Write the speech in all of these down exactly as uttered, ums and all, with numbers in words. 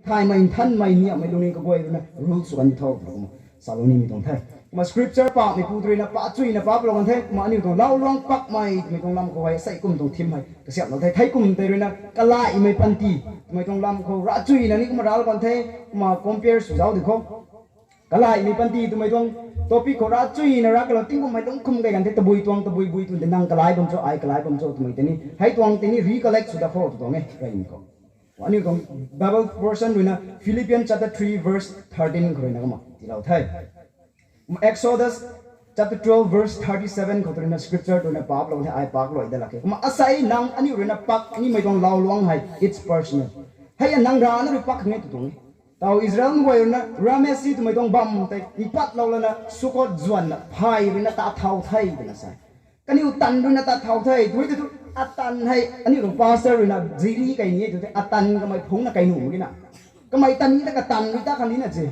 Thaymei nthanmei niamhmei lungning kaguay ruina rule sw kan di tho twna kumna salou nimei tuang the. Kumna scripture pameipu tw ruina pa chuyna paplou kan the. Kumna aniu tuang lau luang pakmei twmei tuang lam khou hei sei kum tuang theme hei kasiamhlou the. Thei kum tei ruina kalaihmei panty twmei tuang lam khou ravchuyna ni kumna ralou kan the. Kumna compare sw zauc di khou, kalaihmei panty twmei tuang topic khou ravchuyna rav kalou tingkum hei lungc khum kei kan the. Tabui tuang tabui bui tw de, nang kalai bam cho, ai kalai bam cho twmei tei ni, hei tuang tei ni recollect sw da kho tw tuang e rai khou. Aniu tuang Bible version ruina Philippians chapter three verse thirteen khou ruina kumna tiilou the. Exodus chapter twelve verse thirty-seven khou tw ruina scripture tw ruina paplou the, ai pak luai da lak khe. Kumna asei nang aniu ruina pak nimei tuang lau luang hei it's personal. Hei a nang rana rui pak khang e tw tuang e. Tau Israelmei guay ruina Rameses twmei tuang bam tei mpatlou lana Sukkoth zuanna phay ruina tat thau the twna sa. Kaniw tan ruina tat thau the twmei tei thu, atan hei aniu tuang pastor ruina ziri kei ni e tw the, atan kamei phungna kei nuh mak ge na. Kamei tan ni ta katan rui ta khang ni na se.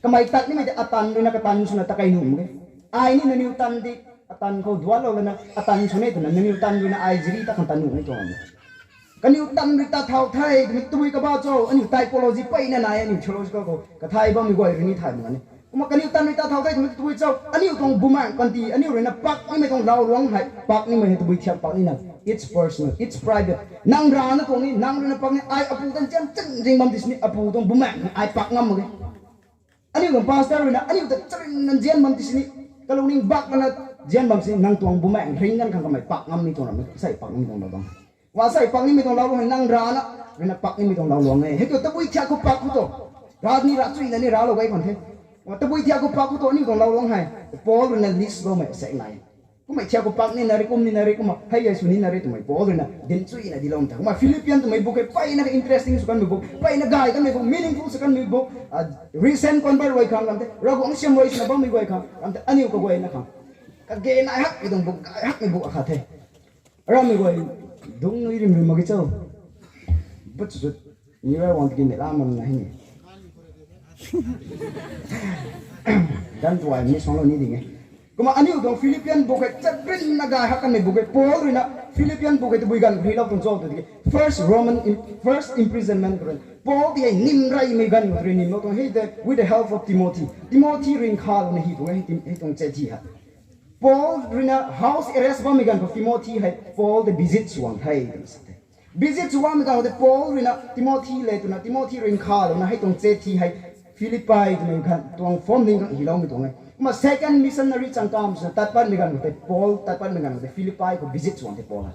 Kamei tat nimei tei atan ruina katan swna ta kei nuh mak ge. Ai ni nangniw tan di, atan khou duatlou lana atan sw ne twna nangniw tan ruina ai ziri ta khang tan nuh ni tuang e. Kaniw tan rui tat thau the twmei tabui kaba cho, aniu typology peyna nai, aniu theological khou kathay bammei guay rui ni thay mak ni. Kumna kaniw tan rui tat thau the twmei tabui cho, aniu tuang bumaeng panty, aniu ruina pak nimei tuang lau luang hei, pak nimei hei tabui thiak pak nina. It's personal, it's private. Nang rana tuang ni, nang ruina pak ni, ai apu tan zian changzing bam ti sini, apu tuang bumaeng ai pak ngam mak ge. Aniu tuang pastor ruina aniu ta charynna nzian bam ti sini, kalungning bak lana nzian bam sini, nang tuang bumaeng ring ganv khang kamei pak ngam ni tuang ram, sei pak nimei tuang lau luang. Kumna sei pak nimei tuang lau luang hei nang rana ruina pak nimei tuang lau luang e. Hei tu tabui thiak khou pak khou tu, ravni ravchuyna ni ralou gay khwan the. Kumna tabui thiak khou pak khou tu aniu tuang lau luang hei Paul ruina list loumei sek nai. Kumna thiak khou pak nina ri, kum nina ri, kumna hei gay sw nina ri twmei Paul ruina dinchuyna diloumei ta. Kumna Philippian twmei book hei peyna ka interesting sw kanmei book, peyna gay kanmei book, meaningful sw kanmei book, recent convert guay khang ram the, Ravguangc siam rui swna bammei guay khang ram the, aniu kaguayna khang kage nai hakmei tuang book, gay hakmei book akhat the. Arammei guay dungc nui rim rim mak ge cho. But chu chu, ni rai wang tiki neihla mak na hei ni. Ganv tuay ni suanglou ni ding e. Kumna aniu tuang Philippian book hei charynna gay hak kanmei book hei, Paul ruina Philippian book hei tabui ganv khalou tuang cho tw tiki, first Roman, first imprisonment khou rui Paul ti hei nim reymei ganv khou rui nimlou tuang hei tei with the help of Timothy. Timothy rui nkhavlouna hi tuang e, hei tuang chithi hei. Paul ruina house arrest bammei ganv khou Timothy hei Paul tei visit sw guang the twna sa the. Visit sw guangmei ganv khou tei Paul ruina Timothy le twna Timothy rui nkhavlouna hei tuang chithi hei Philippi twmei ganv tuang phone ding khang hyloumei tuang e. Kumna second missionary changkam swna tat patmei ganv khou tei Paul tat patmei ganv khou tei Philippi khou visit sw guang the Paul hei.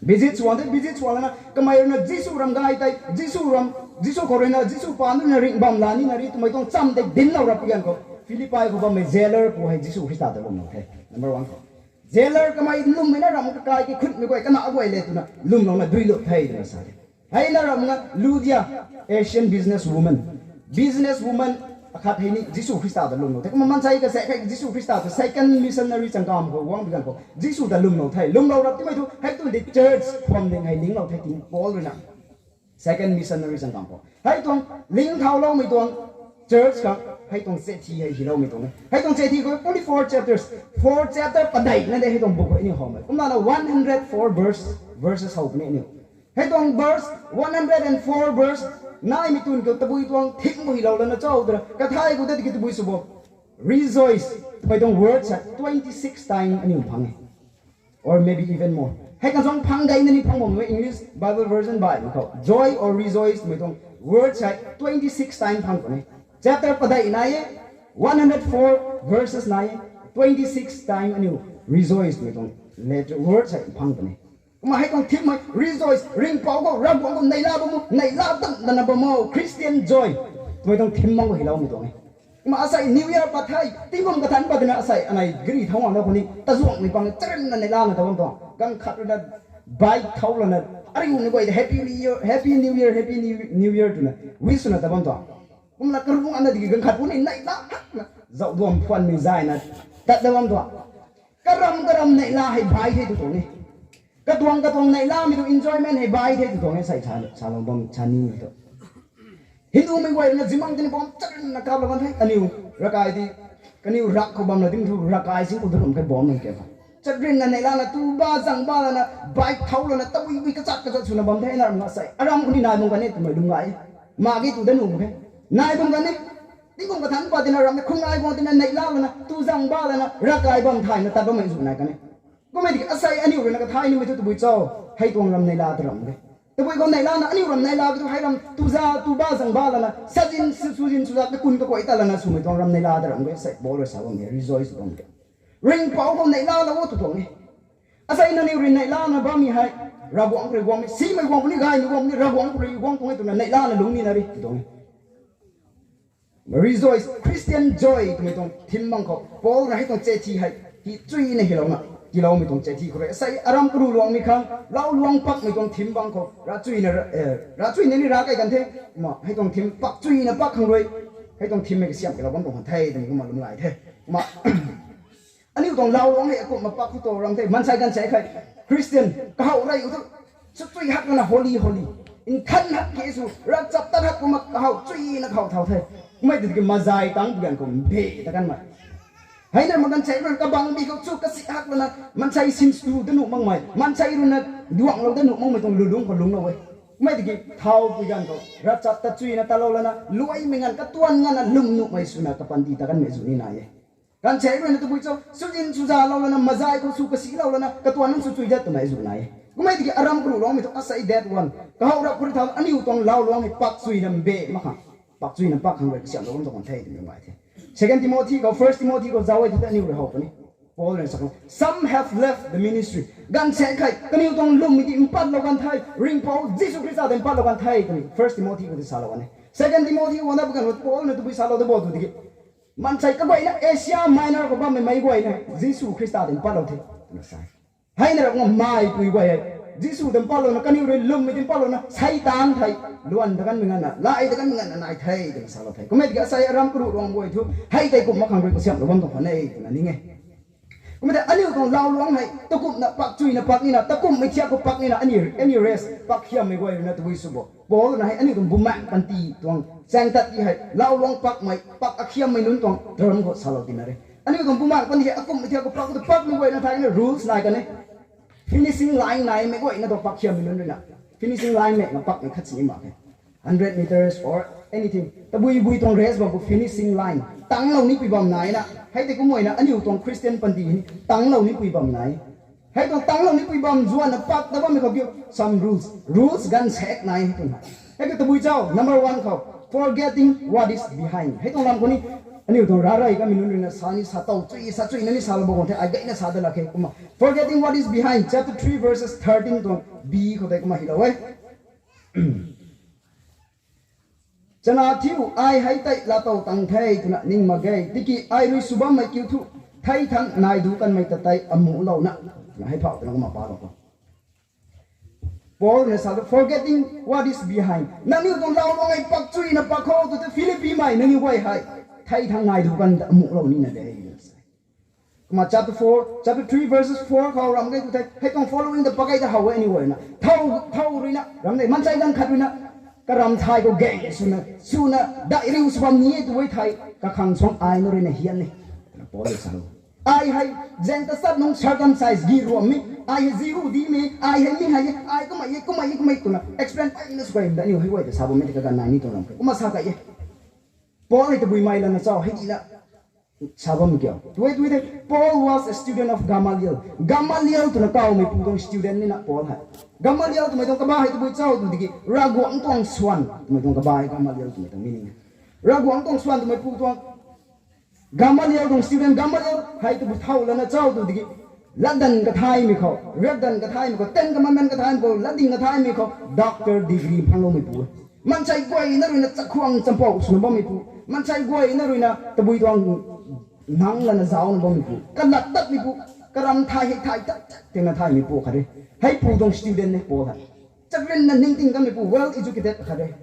Visit sw guang the, visit sw guang lana kamei ruina Jisu ram gay tei, Jisu ram, Jisu khou ruina Jisu paan ruina ringh bam la nina ri twmei tuang cham tei dinclou rap pi ganv khou Philippi khou bammei jailer pu hei Jisu Khrista ta lwmlou the. Number one khou jailer kamei lwmmei na ram kakai ki khutmei guay kana guay le twna lwmlouna duilup the twna sa the. Hei na ram na Ludia, Asian business woman, business woman akhat hei ni Jisu Khrista ta lwmlou the. Kumna maansei kasek hei Jisu Khrista ta second missionary changkam khou guang pi ganv khou Jisu ta lwmlou the. Lwmlou rap timei thu hei tu di church phwam ding hei ninglou the ti Paul ruina second missionary changkam khou. Hei tuang ling thauloumei tuang church khang hei tuang chithi hei hyloumei tuang e. Hei tuang chithi khou only four chapters, four chapter padeihna de hei tuang book khou aniu howmei. Kumna na one hundred four verse, verses how puni aniu. Hei tuang verse, one hundred and four verse naimei tun khou tabui tuang thing khou hylou lana cho twna kathay khou ta tiki tabui sw bo. Rejoice twmei tuang word sa twenty six time aniu phang e. Or maybe even more. Hei kan song phang gayna ni phang bam e, English Bible version baihmei khou joy or rejoice twmei tuang word hei twenty six time phang puni. Chapter padeih nai e, one hundred four verses nai e, twenty six time aniu rejoice twmei tuang letter word hei phang puni. Kumna hei tuang theme hei rejoice, ringhpouc khou, Ravguangc khou neihla bam o, neihla tan dana bam o, Christian joy twmei tuang theme mang khou hyloumei tuang e. Kumna asei New Year pat the, tingkum kathan pat dina asei anei gari thau ngam da khou ni tazuanghmei pang charynna neihlana ta bam tuang. Ganv khat ruina bike thau lana ariu ni guay de Happy New Year, Happy New Year, Happy New, New Year twna wish swna ta bam tuang. Kumna karung ana tiki ganv khat pu ni neihla hakna zauh duam phwanmei zayna tat da bam tuang. Karam karam neihla hei bai the tw tuang e. Katuang katuang neihlamei tu enjoyment hei bai the tw tuang e, sei sa, salou bam sa ni tu. Hindumei guay ruina zimang tini bam charynna kaplou kan the, kaniw rakai ti, kaniw rak khou bamna dim thu rakai sing khou dulum khe bam nang ke ba. Charynna neihlana tu ba zang ba lana bike thau lana tabui bui kachat kachat swna bam the na ram nga sei. Aram khou ni nai bam kan e twmei lum gay e. Mak ge tu da nuh mak khe. Nai bam kan e. Tingkum kathanc pa tina ram e khung ai guang tina neihla lana, tu zang ba lana, ravkai bam thayna tat bammei zu nai kan e. Kummei tiki asei aniu rui na kathai nimei thu tabui cho, hei tuang ram neihla ta ram de. Tabui khou neihla na aniu ram neihla ki thu hei ram tu za, tu ba zang ba lana, sazin, su-, suzin, suza, kakun, kakuai ta lana, swmei tuang ram neihla ta ram de, asei Paul rui sa bam de, rejoice bam de. Ringhpouc khou neihla lou o tu tuang e. Asei nangniw rui neihla na bammei hei, Ravguangc rui guangmei, simei guang puni, gaymei guang puni, Ravguangc rui guang tuang e twna neihla na lungc nina ri tu tuang e. Rejoice, Christian joy twmei tuang theme bang khou Paul rui hei tuang chethi hei, hi chuina hilouna, tiiloumei tuang chethi khou rui. Asei aram karu luangmei khang, lau luang pakmei tuang theme bang khou, ra chuina, ra, eh, ra chuina ni ra kai kan the, ma, hei tuang theme pak chuina pak khang rui, hei tuang theme mei kasiamh kilou bam tuang khan the, twmei kumna lum lai the. Ma, aniu tuang lau luang hei akumhna pak khou tu ram the, maansei ganv sa khei, Christian, kahaw rey u thu, su chui hak na holy, holy. Nthan hak ke sw, ravchaptat hak kumna kahaw chuina kahaw thau the. Kummei tiki mazai tang pu ganv khou mbe ta kanmei. Hei na ma ganv sa rui kabang bi khou chu kasi hak lana, maansei sin stu da nuh makmei, maansei rui na duanglou da nuh makmei tuang lulungc khou lungclou e. Kummei tiki thau pui ganv khou, ravchaptat chuina talou lana, luaimei nganv katuan nganvna lwm nuhmei swna kapanty ta kanmei zu ni nai e. Ganv sa rui na tabui cho, suzin suzalou lana, mazai khou su kasilou lana, katuan nunc su chui dat twmei zu nai e. Kummei tiki aram karu luangmei thu asei that one. Kahaw rap khou rui thau aniu tuang lau luang hei pak chuina mbe mak khang, pak chuina pak khang rui kasiamhlou bam tuang khan the twmei ngai the. Second Timothy khou, First Timothy khou zauc e thu aniu rui how puni. Paul rui sa khang, some have left the ministry. Ganv sa khei, kaniw tuang lwmmei ti mpatlou kan the, Ringhpouc Jisu Khrista tei mpatlou kan the twmei First Timothy khou ti salou kan e. Second Timothy khou na bu kan Paul na tabui salou da bo tu tiki, maansei kaguayna Asia Minor khou bammei meic guayna Jisu Khrista tei mpatlou the twna sa. Hei na rap nga meipui guay hei, Jisu tei mpatlouna, kaniw rui lwmmei tei mpatlouna, Seitaan thei luan ta kanmei nganvna, lai ta kanmei nganvna nai the twna salou the. Kummei tiki asei aram karu luang guay thu hei tei kum mak khang rui kasiamhlou bam tuang khan e twna ning e. Kummei tei aniu tuang lau luang hei takumhna pak chuina pak nina, takumhmei thiak khou pak nina, any, any race pak khiammei guay rui na tabui sw bo. Paul na hei aniu tuang bumaengc panty tuang chaeng tat ti hei lau luang pakmei, pak akhiammei nunc tuang term khou salou tina re. Aniu tuang bumaengc panty hei akumhmei thiak khou pak tu pakmei guayna thayna rules nai kan e. Finishing line naimei guayna tuang pak khiammei nunc rui na, finishing line mei na pakmei khat sini mak khe. Hundred meters or anything, tabui bui tuang race bam khou finishing line tanglou nipui bam nai na. Hei tei kumna aniu tuang Christian panty hei tanglou nipui bam nai. Hei tuang tanglou nipui bam zuanna pak ta bammei khou kiu some rules, rules ganv sa nai hei tuang hei. Hei kiu tabui cho, number one khou, forgetting what is behind. Hei tuang lam khou ni, aniu tuang ravkai kamei nunc rui na sa ni sa tow chuy, sa chuy na ni salou bo kan the, ai gayna sa da lak khe kumna. Forgetting what is behind, chapter three verses thirteen tuang B khou tei kumna hilou e. Chana thiu, ai hei tei laatow tang the twna ning mak ge, tiki ai rui sw bammei kiu thu, thei thangc nai du kanmei ta tei amuhlouna, twna hei phau twna kumna palou khou Paul na sa tu, forgetting what is behind. Nangniw tuang lau luang hei pak chuina pak khou tu the Philippimei nangniw guay hei thei thangc nai du kan amuhlou nina de. Kumna chapter four, chapter three verses four khou ram ge tu the, hei tuang following ta pak ge ta how e aniw guayna. Thow, thow rui na, ram de, maansei ganv khat rui na, karam thay khou gaeng swna, swna, dai riu sw bam ni e tu e thei, kakhang suang ai na rui na hian e. Twna Paul rui salou. Ai hei, zaeng ta sat nung circumcise gi ruammei, ai hei Jihudimei, ai hei mi hei, ai kumna e, kumna e, kumna e twna explain peyna sw kai da aniu hei guay ta sa bammei tei kaganv nai ni tuang ram khe. Kumna sa kai e. Paul hei tabui mei lana cho, hei di na sa bam kiu. Tu e, tu e the, Paul was a student of Gamaliel. Gamaliel twna kawmeipu tuang student nina Paul hei. Gamaliel twmei tuang kaba hei tabui cho tu tiki, Ravguangc tuang swan twmei tuang kaba hei Gamaliel twmei tuang meaning. Ravguangc tuang swan twmeipu tuang Gamaliel tuang student, Gamaliel hei tabui thow lana cho tu tiki, latdanv kathaymei khou, riakdanv kathaymei khou, Ten Commandment kathaymei khou, latding kathaymei khou, doctor degree phangloumeipu e. Maansei guayna rui na chakhwang champou swna bammeipu, maansei guayna rui na tabui tuang nang lana zaucna bammeipu, kalat tatmeipu, karam thay hei thay tat tat tina thaymeipu khat e. Heipu tuang student e Paul hei. Chakrinna ningting kanmeipu, well educated khat e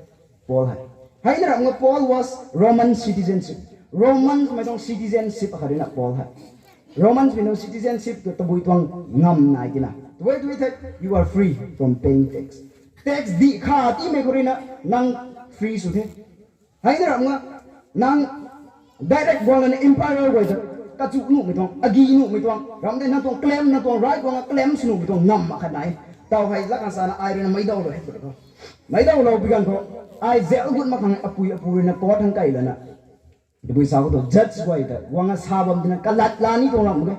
Paul hei. Hei na ram nga Paul was Roman citizenship. Roman mei tuang citizenship khat e na Paul hei. Romans mei tuang citizenship tu tabui tuang ngam nai tina. Tu e, tu e the, you are free from paying tax. Tax dih kha tiimei khou rui na nang free sw the. Hei na ram nga, nang direct guang lana emperor guay ta kachu nuhmei tuang, agi nuhmei tuang, ram de nang tuang claim, nang tuang right guang claim sw nuhmei tuang ngam khat nai. Taw hei lat khang sana ai rui na meic daw lou hei tu khou. Meic daw lou pi ganv khou, ai jail gut mak khang apui apu rui na court hang kai lana, tabui sa khou tu judge guay ta guang a sa bam tina kalat la ni tuang ram mak ge.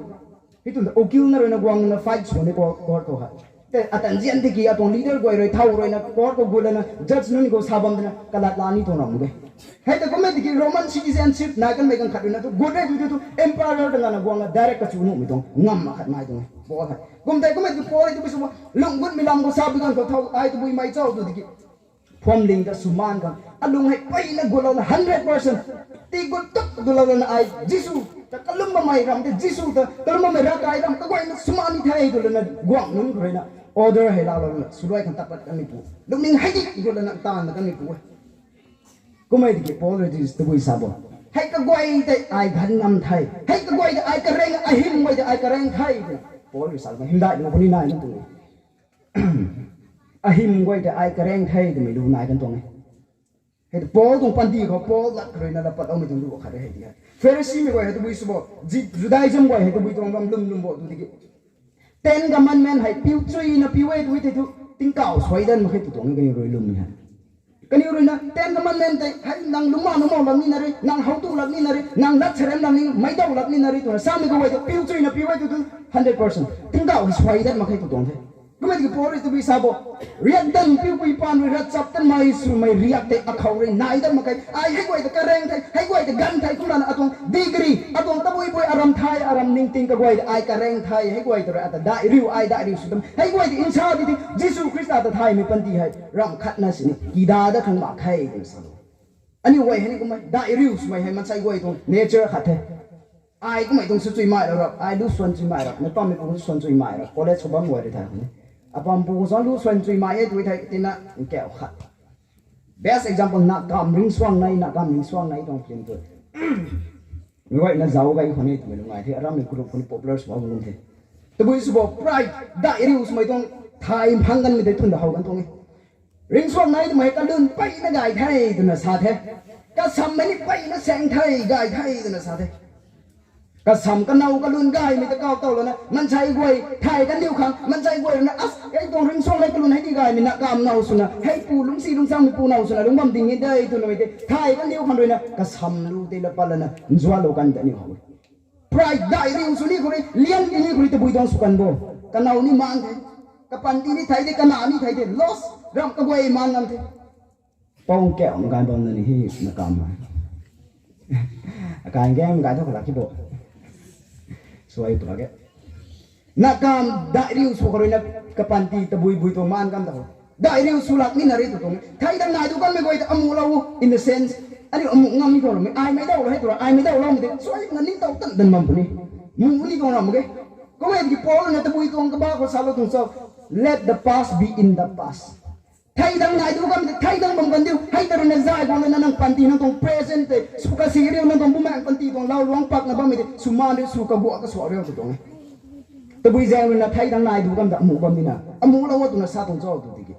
Hei tu ta ukil na rui na guang na fight sw ni court khou hei. Te atan zian tiki atuang leader guay rui thau rui na court khou gut lana judge nunc khou sa bam tina kalat la ni tuang ram mak ge. Hei ta kummei tiki Roman citizenship nai kanmei ganv khat rui na tu gut re tu tu tu emperor ta ngana guang na direct kachu nuhmei tuang ngam akhat nai tuang e Paul hei. Kum tei kummei tiki Paul hei tabui sw lung gutmei lam khou sa pi ganv khou thau ai tabui mei chau tu tiki phuamling ta sw maan khang alung hei peyna gutlou na hundred percent ti gut tuk dulouna ai Jisu ta kalum bammei ram tei Jisu ta kalum bammei ravkai ram kaguayna sw maan ni the twlouna guang nunc khou rui na order hei lalouna swluai khang tat pat kanmei pu lungning hei di gutlana taanvna kanmei pu e. Kummei tiki Paul rui tabui sa bo, hei kaguay tei ai ganv ngam the, hei kaguay tei ai kareng, ahym guay tei ai kareng the twna Paul rui sa hymdaih lou khou ni nai na tu e. Ahym guay tei ai kareng the twmei lu nai kan tuang e. Hei Paul tuang panty khou Paul lat khou rui na lat patloumei tuang lu khat re hei ti hei Pharisimei guay hei tabui sw bo, Judaism guay hei tabui tuang bam lwm lwm bo tu tiki Ten Commandment hei piu chuina piu e tu tei thu tingkauh suai dan mak khe tu tuang e kaniw rui lwmmei hei. Kaniw rui na Ten Commandment tei hei nang lungma nuhmou lam nina re, nang how tu lam nina re, nang lat charem lam ni meic daw lam nina re twna samei kaguay tei piu chuina piu e tu tu hundred percent tingkauh hei suai dan mak khe tu tuang the. Kummei tiki Paul rui tabui sa bo, riak dan piupui paan rui ravchaptatmei swmei riak tei akhou rui nai dat mak khe. Ai hei guay ta kareng the, hei guay ta ganv the kumlana atuang degree, atuang tabui bui aram thei aram ningting kaguay ta ai kareng the, hei guay ta rui ata daih riu ai daih riu sw tam hei guay ta nsa di di Jisu Khrista ta thaymei panty hei ramh khatna sini kida dat khang mak khe twna salou. Aniu guay hei ni kummei daih riu swmei hei maansei guay tuang nature khat the. Ai kummei tuang sw chuimei rap rap, ai lu suan chuimei rap, meic pammei pu sw suan chuimei rap, college khou bam guay rui thay khou ni apam pu khou suan lu suan chuimei e tu thei tina nkauh khat. Best example, Nakam Ringsuang Nei, Nakam Ringsuang Nei tuang film tu. Meic guayna zauc gay khou ni twmei lung ngai the, arammei group khou ni popular sw bam lung the. Tabui sw bo pride, daih riu swmei tuang thay mphang kanmei tei thun da how kan tuang e. Ringsuang Nei twmei kalun peyna gay the twna sa the. Kasammei ni peyna saeng the, gay the twna sa the. Kasam kanow kalun gaymei ta kaw towlouna maansei guay thay kan diu khang maansei guay rui na as kei tuang Ringsuang Nei kalun hei di gaymei Nakam now swna hei pu lungcsi lungcsanmei pu now swna lungc bam ding e de twna mei tei thay kan diu khang rui na kasam lu tei la pat lana nzuanlou kan ta niu how e. Pride daih riu sw ni khou rui lian ti ni khou rui tabui tuang sw kan bo. Kanow ni maan the, kapanty ni thei de, kana ni thei de, loss ramh kaguay maan ngam the. Pang kauhna gay bam na ni hei Nakam e. Akai game gay thu khalak ki bo. Suai pura ke. Nakam daih riu sw khou rui na kapanty tabui bui tuang maan kan ta ho. Daih riu sw lak ni na re tu tuang e. Thei dang nai tu kanmei guay ta amuhlou in the sense aniu amuh ngam ni tuang rammei, ai meic daw lou hei tu ra, ai meic daw loumei tei suai nga ni taw tan dan bam puni. Mu ni tuang ram mak ge. Kummei tiki Paul na tabui tuang kaba khou salou tuang cho, let the past be in the past. Thei dang nai tu kanmei tei thei dang bam kan diu, hei ta rui na zay guang lana nang panty nang tuang present tei sw kasi riu, nang tuang bumaengc panty tuang lau luang pakna bammei tei sw maan riu, sw kaguah kasuak riu tu tuang e. Tabui zaeng rui na thei dang nai tu kanmei ta amuh bam ni na amuhlou a twna sa tuang cho tu tiki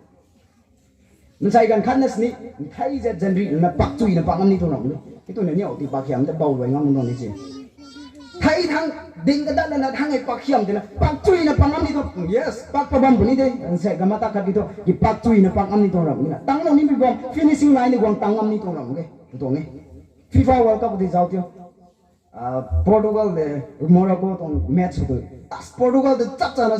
maansei ganv khatna sini thei zat zanrih na pak chuina pak ngam ni tuang ram ni. Hei tu na niw ti pak hiam ta bou luai ngam tuang ni si. Thei thang ding kadat lana thang hei pak hiam tina pak chuina pak ngam ni tuang, yes, pak pa bam puni de. Nse gama ta khat ki tu ki pak chuina pak ngam ni tuang ram ni na tanglou ni pi bam finishing line ni guang tang ngam ni tuang ram ke tu tuang e. FIFA World Cup ti zauc tiu. Portugal le Morocco tuang match tu, as Portugal tu chap chana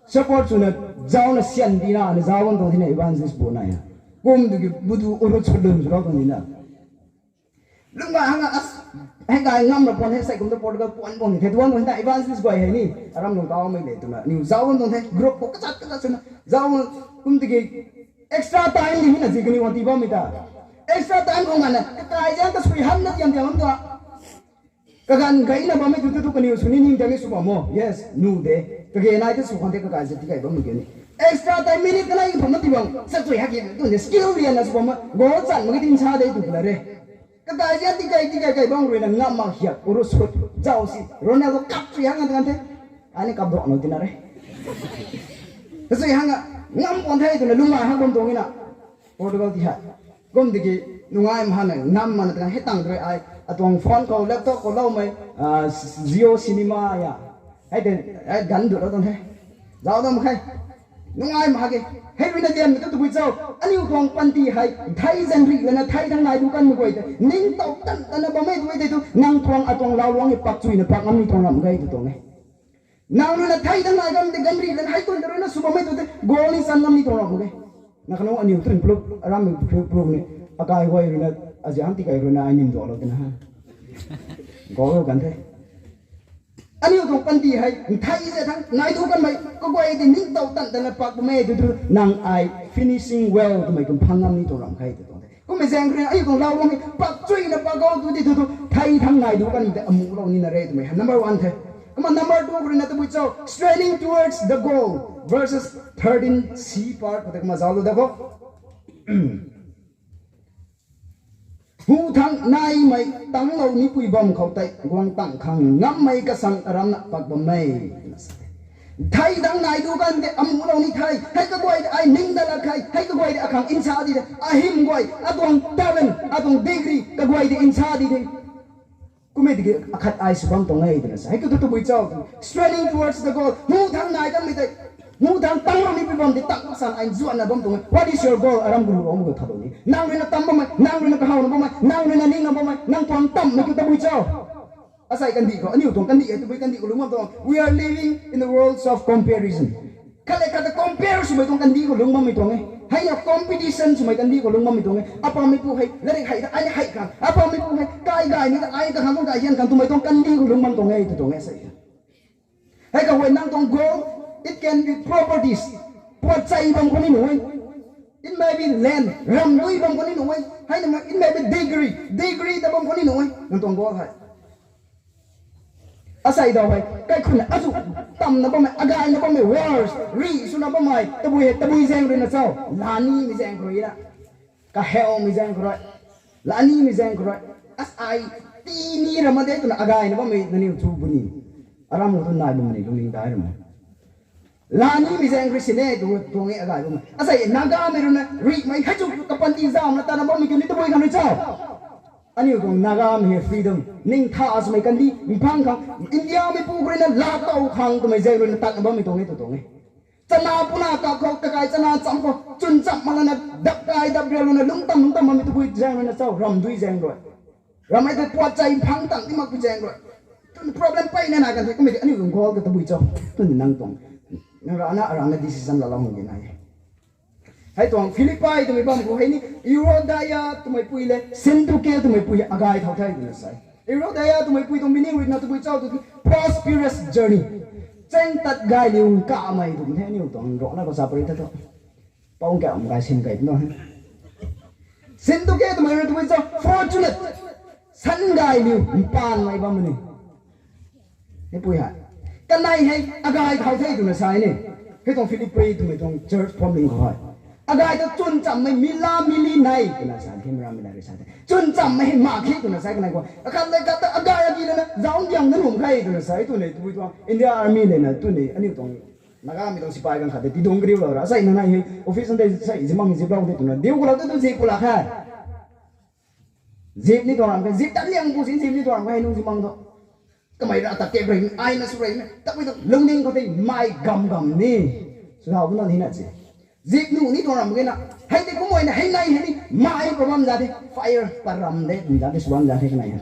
support swna zauna syan tina na zau bam tuang thina evangelist bu nai na. Kum tu ki butu urut sudun swlou tuang thina. Lungc gay hang a, as, hei gay ngam ra puan hei sei kum tu Portugal puan puan ni the tuan tuang thina evangelist guay hei ni aram lung kaumei le twna niw zau bam tuang the group khou kachat kachat swna zau kum tiki extra time ni hina zi kaniw an ti bammei ta. Extra time khou ngana kakai zang kasui hamna tiam tiam bam tua. Kaganv gayna bammei tu tu tu kaniw sw ni ning tiang ni sw bam o. Yes, nu de. Kage nai te sw khang the kakai zat ti kai bammei ke ni. Extra time minute kanei pham na ti bam. Sa chui hak ye tu ni skill lianna sw bam ma. Goal chan mak ki tin sa de tu pula re. Kakai zat ti kai ti kai kai bam rui na ngam mak hiak uru sut. Zau si Ronaldo kap chui hak ngan kan the. Ani kap dok nau tina re. Kachui hang a ngam puan the twna lungmai hak bam tuang ina. Portugal ti hei. Kum tiki nungai mahana ngam mana tang hei tang rui ai atuang phone khou laptop khou loumei Jio Cinema ya. Hei tei, hei ganv dulou tuang the. Zau dam khe. Nungai mak ge. Hei ruina dianmei tu tabui cho. Aniu tuang panty hei thei zangrih lana thei thang nai du kanmei guay tei ningtow tan tana bam e tu e tei tu nang tuang atuang lauruang e pakchuina pak ngam ni tuang ram ge tu tuang e. Nang ruina thei thang nai gam tei gangrih lana hei tun ta ruina sw bam e tu tei goal ni san ngam ni tuang ram ge. Na kanu aniu tun pluk aram pluk pluk ni akai guay ruina aziang ti kai ruina ai nim dualou tina ha. Goal kan the. Aniu tuang panty hei thei ze thang nai du kanmei kaguay tei ningtow tan tana pak bam e tu tu nang ai finishing well twmei kum phang ngam ni tuang ram khe tu tuang the. Kummei zaeng ruina aniu tuang lauruang e pakchuina pak gou tu di tu tu thei thang nai du kanmei tei amuhlou nina re twmei hei number one the. Kumna number two ruina tabui cho, straining towards the goal, verses thirteen C part khou tei kumna zauclou da kho. Hu thang naimei tanglou nipui bam khou tei guang tang khang ngammei kasang aramna pak bam e. Thei thang nai du kan tei amuhlou ni the, hei kaguay tei ai ning dat lak khe, hei kaguay tei akhang nsa di the, ahym guay, atuang talent, atuang degree kaguay tei nsa di the. Kummei tiki akhat ai sw bam tuang e twna sa. Hei tu tu tabui cho, straining towards the goal. Hu thang nai kanmei tei, hu thang tanglou nipui bam tei tang san ai zuanna bam tuang e. What is your goal? Aram guru bam gu thalou ni. Nang ruina tam bammei, nang ruina kahawna bammei, nang ruina ningna bammei, nang tuang tammei kiu tabui cho. Asei kandih khou, aniu tuang kandih hei tabui kandih khou lungc bam tuang. We are living in the worlds of comparison. Khat le khat ta compare swmei tuang kandih khou lungc bammei tuang e. Heina competition swmei kandih khou lungc bammei tuang e. Apammeipu hei latrik hei ta ai hei khang, apammeipu hei kai gaymei ta ai kakhang tuang gay hian khang twmei tuang kandih khou lungc bam tuang e tu tuang e sei. Hei kahuay nang tuang goal, it can be properties. Puat chei bam khou ni nuh e. It may be land, ramdui bam khou ni nuh e. Heina it may be degree, degree ta bam khou ni nuh e nang tuang goal hei. Asei daw hei kaikhunc azu tamna bammei, agayna bammei, wars rih swna bammei tabui hei tabui zaeng ruina cho, lanimei zaeng khou rui na, kahawmei zaeng khou rui, lanimei zaeng khou rui, asei tini ram ma de twna agayna bammei nangniw chu bu ni, aram khou tu nai bam ni lungning dai ram ma. Lanimei zaeng rui sini tu tuang e agay bammei. Asei Nagamei ruina rihmei hei chu kapanty zamna tana bammei kiu ni tabui khang rui cho. Aniu tuang Nagamei hei freedom ningtha swmei kandih mphang khang, Indiameipu khou ruina laa tow khang twmei zaeng ruina tatna bammei tuang e tu tuang e. Chana puna kak khou kakai chana cham khou chwn cham mak lana dap kai dap rialouna lungc tam lungc tam bammei tabui zaeng ruina cho, ramdui zaeng rui. Ramhmei tei puat chei mphang tang ti makpui zaeng rui. Tun problem peyna nai kan the kummei tei aniu tuang goal ta tabui cho. Tun nang tuang, nang rana arana decision laalou hang di nai. Hei tuang Philippi twmei bam khou hei ni Euodia twmei pui le Syntyche twmei pui agay thau the twna sa e. Euodia twmei pui tuang meaning ruina tabui cho tu prosperous journey. Chaeng tat gayliu nkamei tum the aniu tuang rana khou sa pary the tu. Pau kau gay sin kai tu na. Syntyche twmei rui tabui cho fortunate. San gayliu mpaanmei bam ni. Hei pui hei. Kanei hei agay thau the twna sa e ni. Hei tuang Philippi twmei tuang church phuamling khou hei. Agay ta chwn chammei mila mili nai twna sa e, mila mili nai sa the. Chwn chammei hei mak khe twna sa e kanei khou. Akhat le khat ta agay agi lana zauc diang na num khe twna sa e twni tabui tuang India Army lena twni aniu tuang Nagamei tuang sipai ganv khat tei tidungc kariulou ra. Asei nanei hei office tei sei zimang ziplou de twna diu kulou de tu zip kulou khe. Zip ni tuang ram khe, zip tan liang pu sin zip ni tuang ram khe hei nung zimang tu. Kamei ra ta kek rui, aina sw rui, tabui tu lungning khou tei mei gam gam ni. Sw thau bu na ni na si. Zip nu ni tuang ram khe na. Hei tei kumhmei na hei nei hei ni, mei pa bam za the, fire pa ram de, bam za the, sw bam za the kanei hei.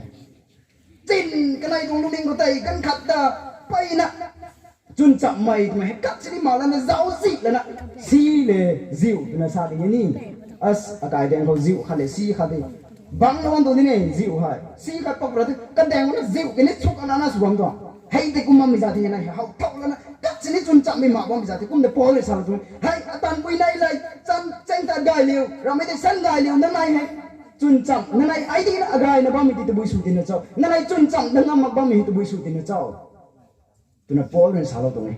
Chin kanei tuang lungning khou tei ganv khat ta, peyna. Chwn chammei twmei hei khat sini mak lana zauczih lana, si le ziu twna sa di e ni. As akai daeng khou ziu khat le si khat di. Bang na bam tu ni ne ziu hei. Si khat pak ra tu kadaeng na ziu kani chuk ana na sw bam tuang. Hei tei kum bammei za the nai hei how thau lana khat sini chwn chammei mak bammei za the kum de Paul rui sa tu. Hei atan pui nei lei, chaeng tat gayliu, ramhmei tei san gayliu nanei hei. Chwn cham nanei ai di na agayna bammei ti tabui sw tina cho. Nanei chwn cham na ngam mak bammei tabui sw tina cho. Twna Paul rui salou tuang e.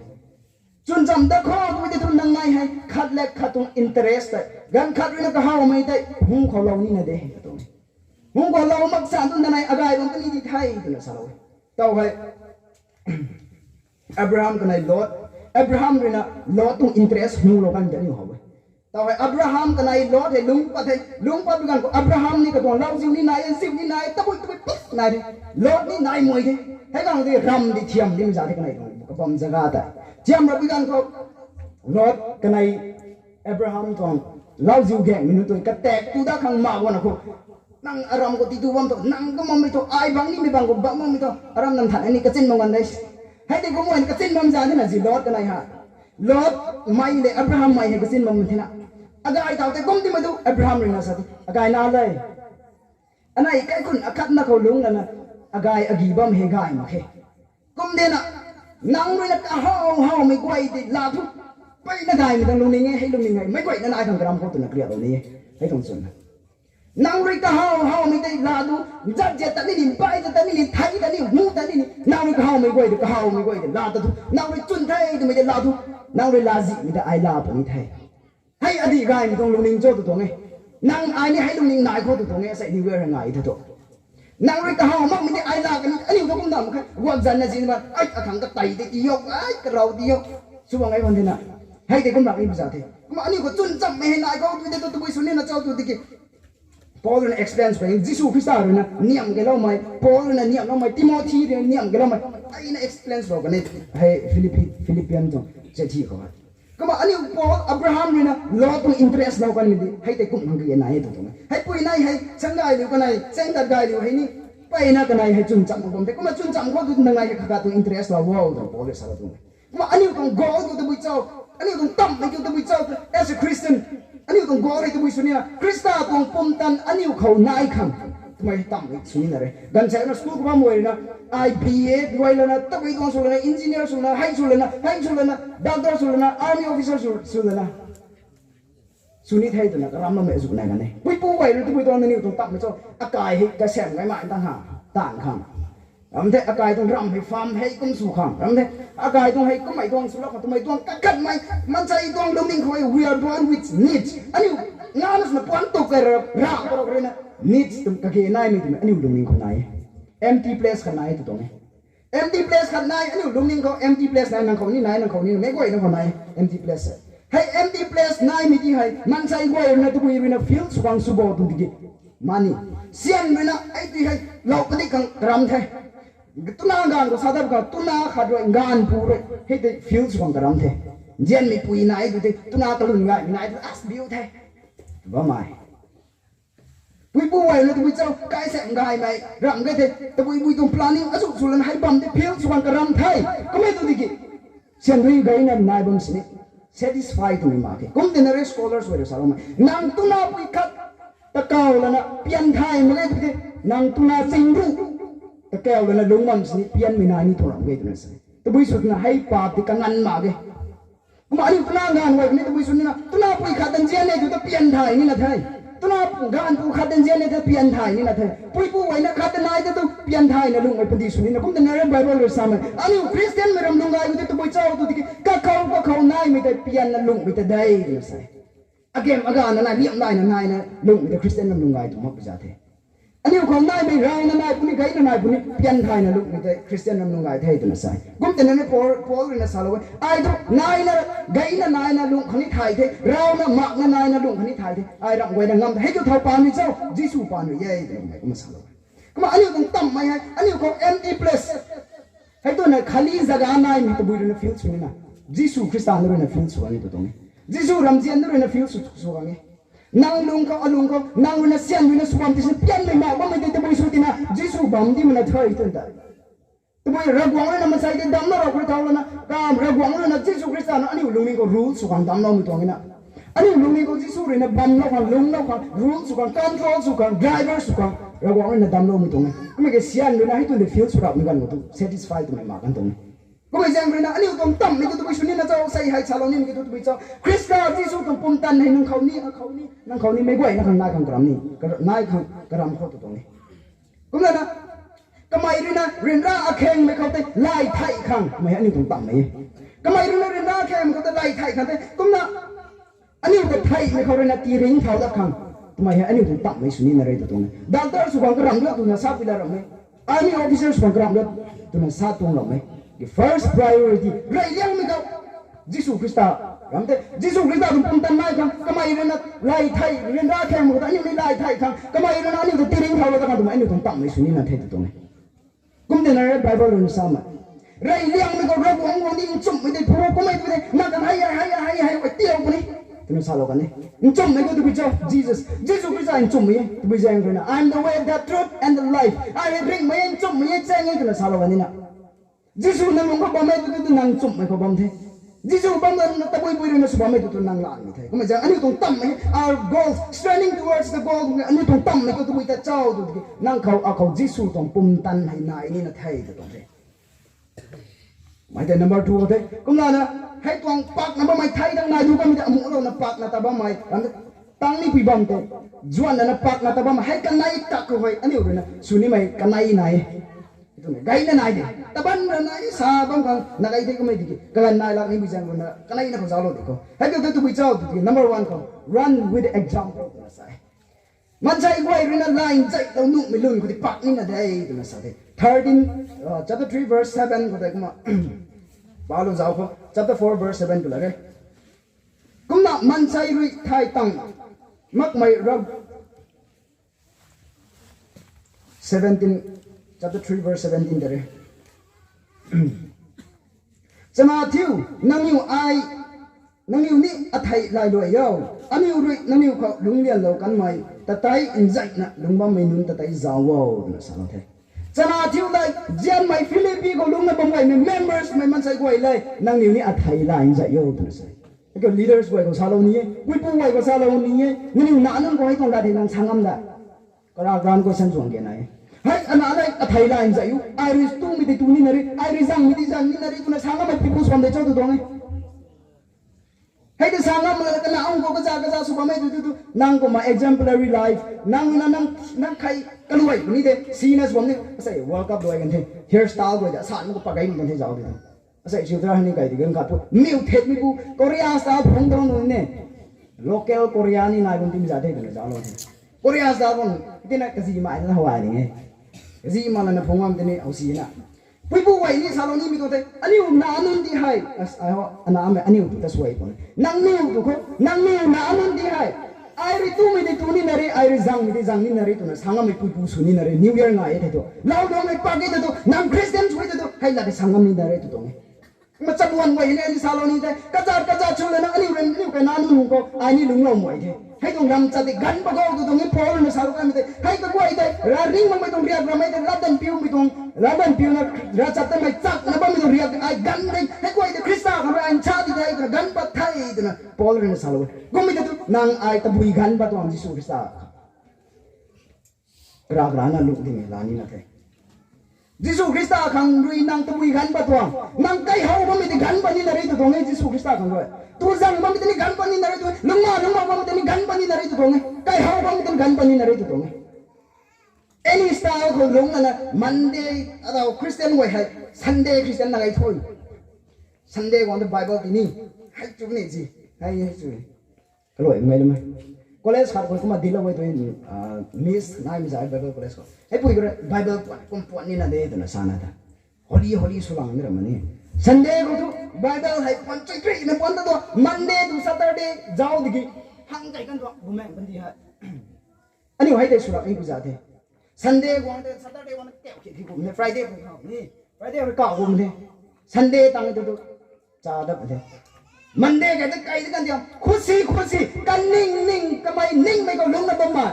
Chwn cham dat khou twmei tei thu nanei hei khat le khat tuang interest tei, ganv khat ruina kahawmei tei hung khoulou nina de hei ka tuang e. Hung khoulou mak san tu nanei agay bam kani di the twna salou e. Tau hei Abraham kanei Lot, Abraham ruina Lot tuang interest hung lou kan de aniu how e. Tau hei Abraham kanei Lot hei lungc pat hei, lungc patpui ganv khou Abraham ni katuang lau ziu ni nai e, ziu ni nai e, tabui tabui pat nai de. Lot ni nai mui de. Hei ganv tei ram di thiam dimei za the kanei tuang kabam zaga tei. Thiam rapui ganv khou Lot kanei Abraham tuang lauziu gaengmei nunc tuang katak tu dat khang ma guangna khou, nang aram khou titu bam thu, nang kum bammei thu, ai bang nimei bang khou bam bammei thu, aram nang than ani kachin bam gan de. Hei tei kum guangna kachin bam zan thena zi Lot kanei ha. Lot mei le Abraham mei hei kachin bam thena. Agay tau tei kum timei tu Abraham rui na sa the, agay na le. Anei kaikhun akhatna khou lungc lana, agay agi bam hei gay mak khe. Kum dena, nang rui na kahaw hawmei guay tei laa thu, mpeyna gaymei tang lungning e, hei lungning hei meic guayna nai khang karam khou twna kariaklou ni e, hei tuang chwn. Nang rui kahaw hawmei tei laa thu, zat zat ta ni ni, bai zat ta ni ni, thei ta ni, mu ta ni ni, nang rui kahawmei guay tei, kahawmei guay tei laa ta thu, nang rui chwn the twmei tei laa thu, nang rui laa zihmei tei ai laa puni the. Hei adih gaymei tuang lungning cho tw tuang e. Nang ai ni hei lungning nai khou tw tuang e, asei ni wer ngai the tu. Nang rui kahaw makmei tei ai laa kani, aniu thu kum dam khe, guak zanna zinba, ai akhang katei tei ti o, ai karau ti o. Sw bang ai khwan thena. Hei tei kum rak ni bu za the. Kumna aniu khou chwn chammei hei nai khou tw tei tu tabui sw nina cho tw tiki. Paul rui na explain sw kani, Jisu Khrista rui na niamh kaloumei, Paul rui na niamhloumei, Timothy rui na niamh kaloumei, ai na explain swlou kani, hei Philippi, Philippian tuang chithi khou hei. Kumna aniu Paul, Abraham rui na Lot tuang interest lou kanmei di, hei tei kum khang kage nai e tw tuang e. Hei pui nai hei, chang gay liu kanei, chang tat gay liu hei ni, mpeyna kanei hei chwn cham bam the. Kumna chwn cham khou tu nang ai hei khatkhat tuang interest lou o, tw Paul rui salou tuang e. Kumna aniu tuang goal tu tabui cho, aniu tuang tammei tu tabui cho, as a Christian, aniu tuang goal hei tabui sw nina, Khrista tuang pumtan aniu khou nai khang twmei tammei sw nina re. Ganvsaekc na school khou bam guay rui na, ai B A guay lana, tabui tuang sw lana, engineer sw lana, hei sw lana, hei sw lana, doctor sw lana, army officer sw, sw lana sw ni the twna karam bammei azuh nai kan e. Puipu guay rui tabui tuang nangniw tuang tammei cho, akai hei kasam gaymei tang ha, taanv khang. Ram the, akai tuang ram hei farm hei kum sw khang. Ram the, akai tuang hei kummei tuang swlou khang, twmei tuang kakhatmei, maansei tuang lungning khou e, we are born with needs. Aniu, ngana swna puan tuk kai ra, ra parou rui na, needs twmei kage naimei twmei aniu lungning khou nai e. Empty place khat nai e tw tuang e. Empty place khat nai, aniu lungning khou empty place nai, nang khou ni nai, nang khou ni, meic guayna khou nai, empty place. Hei empty place naimei ti hei, maansei guay rui na, tabui rui na fill sw khang sw bo tw tiki. Mani. Syan rui na, hei ti hei, lou padik khang karam the. Twna gaanv khou sa dat khang, twna khat rui, gaanvpu rui, hei tei fill sw khang karam the. Nzianmeipui nai tw tei, twna kalun gaymei nai tw, as biu the. Bammei. Puipu guay na tabui cho, kaisam gaymei, ram ge the, tabui bui tuang planning azuh sw lana hei bam tei fill sw khang karam the. Kummei tu tiki. Syan rui gayna nai bam sini. Satisfy twmei mak khe. Kum tina re scholars guay rui saloumei. Nang twna pui khat, takau lana pian thay mak ge tw the, nang twna ching ru, takau lana lungc bam sini pianmei nai ni thu ram ge twna sa. Tabui sw twna hei paap tei kangan mak ge. Kumna aniu twna gaanv guay kani tabui sw nina, twna pui khat ta nzian e tw ta pian thay nina the. Twna gaanvpu khat ta nzian e tw ta pian thay nina the. Puipu guayna khat ta nai ta tu pian thayna lungmei padi sw nina. Kum tina re Bible rui samei. Aniu Christianmei ram lung gay khou tei tabui cho tw tiki, kakhou, kakhou naimei tei pianna lungmei ta de twna sa. Agam agana nai, liam naina naina lungmei ta Christian ram lung gay tu mak pi za the. Aniu khou naimei rayna nai puni, gayna nai puni, pian thayna lungmei tei Christian ram lung gay the twna sa. Kum tina ni Paul, Paul rui na salou e. Ai thu naina, gayna naina lungc khang ni thay the, rayna makna naina lungc khang ni thay the. Ai ram guayna ngam the. Hei kiu thow paan rui cho, Jisu paan rui e twna kumna salou e. Kumna aniu tuang tammei hei, aniu khou empty place. Hei twna khali zaga naimei tabui rui na fill sw nina. Jisu Khrista na rui na fill sw khang e tw tuang e. Jisu ramzian na rui na fill sw, sw khang e. Nang lung khou, alung khou, nang rui na syan rui na sw bam ti sini pianmei mak bammei tei tabui sw tina, Jisu bam di mana the twna ta. Tabui Ravguangc rui na maansei tei damclou rou khou rui thau lana, kam Ravguangc rui na Jisu Khrista na aniu lungning khou rule sw khang damcloumei tuang e na. Aniu lungning khou Jisu rui na bamlou khang, lungclou khang, rule sw khang, control sw khang, driver sw khang, Ravguangc rui na damcloumei tuang e. Kummei ke syan rui na hei tw tei fill sw rapmei ganv khou tu satisfy twmei mak kan tuang e. Kummei zaeng rui na aniu tuang tammei tu tabui sw nina cho, sei hei salou nimei ki tu tabui cho. Khrista Jisu tuang pumtan hei nang khou ni, akhou ni, nang khou ni, meic guayna khang nai khang karam ni, kar-, nai khang karam khou tu tuang e. Kumlana, kamei rui na ryanra akhengmei khou tei lay thei khang, mei aniu tuang tammei e. Kamei rui na ryanra akhengmei khou tei lay thei khang tei, kumna aniu ta theimei khou rui na tiringcthau dat khang, twmei hei aniu tuang tammei sw nina re tw tuang e. Doctor sw khang karamh lat twna sa pui la ramh e. Army officer sw khang karamh lat twna sa tuang ramh e. The first priority, rey liangmei khou Jisu Khrista, ram tei, Jisu Khrista tuang pumtan nai khang, kamei rui na lay thei, ryanra akhengmei khou tei aniu ni lay thei khang, kamei rui na aniu ta tiringcthau lat dat khang twmei aniu tuang tammei sw nina the tw tuang e. Kum tina re Bible rui na samei. Rey liangmei khou Ravguangc guang ni nchumhmei tei phu kummei tei, na kan hei hei hei hei hei tiau puni. Twna salou kan e. Nchumhmei khou tabui cho, Jesus. Jisu Khrista nchumhmei e. Tabui zaeng rui na, "I am the way, the truth, and the life." Ai hei ringhmei e, nchumhmei e, chaeng e twna salou kan e na. Jisu nang lung khou bam e tu tu nang nchumhmei khou bam the. Jisu bam na tabui bui rui na sw bam e tu tu nang lanmei the. Kummei zaeng aniu tuang tammei, our goal, straining towards the goal, aniu tuang tammei khou tabui ta chau tu tiki, nang khou, akhou Jisu tuang pumtan hei nai ni na the tu tuang the. Mei tei number two the. Kumlana, hei tuang pakna bammei thei dang nai du bammei tei amuhlouna pakna ta bammei. Ram tang ni pui bam tei. Zuanna na pakna ta bammei. Hei kanei tak khou hei. Aniu rui na. Sw nimei kanei nai. Twmei gayna nai de. Taban ra nai sa bam khang na gay de kummei tiki. Kalan nai lak ni bui zaeng rui na. Kanei na khou zauclou de khou. Hei tu tu tabui chau tu tiki. Number one khou. Run with the example. Twna sa e. Maansei guay rui na line zeihlou nuhmei lun khou tei pak ni na de twna sa de. Thirteen, uh, chapter three verse seven khou tei kumna. Palou zauc khou. Chapter four verse seven tu la re. Kumna maansei rui thay tang makmei rap seventeen, chapter three verse seventeen ta re. Chana thiu, nangniw ai, nangniw ni athei lailuai o. Aniu rui nangniw khou lungclianlou kanmei, tatei nzaihna lungc bammei nunc tatei zauc o, twna salou the. Chana thiu lei, zianmei Philippi khou lungcna bam guaymei members mei maansei guay lei, nangniw ni athei lai nzaih o, twna sa. Hei khou leaders guay khou salou ni e, puipu guay khou salou ni e, nangniw na nunc khou hei tuang dat hei nang sa ngam da. Kara gran khou san zuang ge na e. Hei, ana lei, athei lai nzaih u, ai rui tumei tei tu ni na ri, ai rui zangmei tei zang ni na ri, twna sa ngammei puipu swan de cho tu tuang e. Hei tei sa ngam la kana ang khou kaza kaza sw bammei tu tu tu, nang kumna exemplary life, nang na nang, nang khei kaluai puni de, si na sw bam ni, asei World Cup luai kan the, hairstyle guay de, asan khou pa gay kan the zauc de. Asei siu tra hei ni kai di gan khat pu, miu thetmei pu, Korea style phung tuang nu ne. Local Korea ni nai bam timi za the twna zauclou the. Korea style bam, tina kazi mai na hawai ding e. Kazi mai na phung bam tini hau si na. Puipu guay ni salou nimei tuang the, aniu na nunc di hei, as, ai ho, ana mei aniu tu ta suai pun. Nangniw tu khou, nangniw na nunc di hei. Ai rui tumei tei tu ni na ri, ai rui zangmei tei zang ni na ri, twna sa ngammei puipu sw ni na ri, New Year ngai e the tu. Lau duangmei pak e the tu, nang Christian sw e the tu, hei la tei sa ngam ni na ri tu tuang e. Machap wan guay hei ni salou ni the, kazat kazat sw lana aniu rui, aniu kai na nunc khou, ai ni lungclou mei the. Hei tuang lam chat tei ganv pa khou tu tuang e, Paul rui na salou kanmei tei, hei kaguay tei, ravning makmei tuang riak ramei tei, latdanv piumei tuang, latdanv piuna, ravchaptatmei chakna bammei tuang riak ai ganv tei, hei guay tei Khrista khang rui ai nsa di the, twna ganv pat the, twna Paul rui na salou e. Kummei tei tu, nang ai tabui ganv pat tuang Jisu Khrista. Ravgana lungc ding e la ni na the. Jisu Khrista khang rui nang tabui ganv pat tuang. Nang kaihow bammei tei ganv pat ni na ri tu tuang e Jisu Khrista khang rui. Tu zang bammei tei ni ganv pat ni na ri tu tuang e. Lungna lungna bammei tei ni ganv pat ni na ri tu tuang e. Kaihow bammei tei ni ganv pat ni na ri tu tuang e. Any style khou lungc lana Monday, atau Christian guay hei, Sunday Christian na gay tho. Sunday guang ta Bible ti ni. Hei chu ni zi. Hei, hei chu. Kaluai mei lamei. College khat khou kumna dilou e tu, ah, miss naimei zai Bible college khou. Hei pui khou rui Bible puan, kum puan ni na de twna sa na ta. Holy, holy sw lang ni ra mani. Sunday khou tu Bible hei puan chui chui na puan ta tu. Monday to Saturday zauc diki. Hang kai kan tu, bumaeng kan di hei. Aniu hei tei swlak ni pu za the. Sunday guang tei, Saturday guang tei, khe khe kum the, Friday khou khou ni. Friday khou kau kum the. Sunday tang tu tu. Cha dap the. Monday khe tei kai tei kan diam. Khusi, khusi. Kan ning, ning, kamei ningmei khou lungcna bam ma.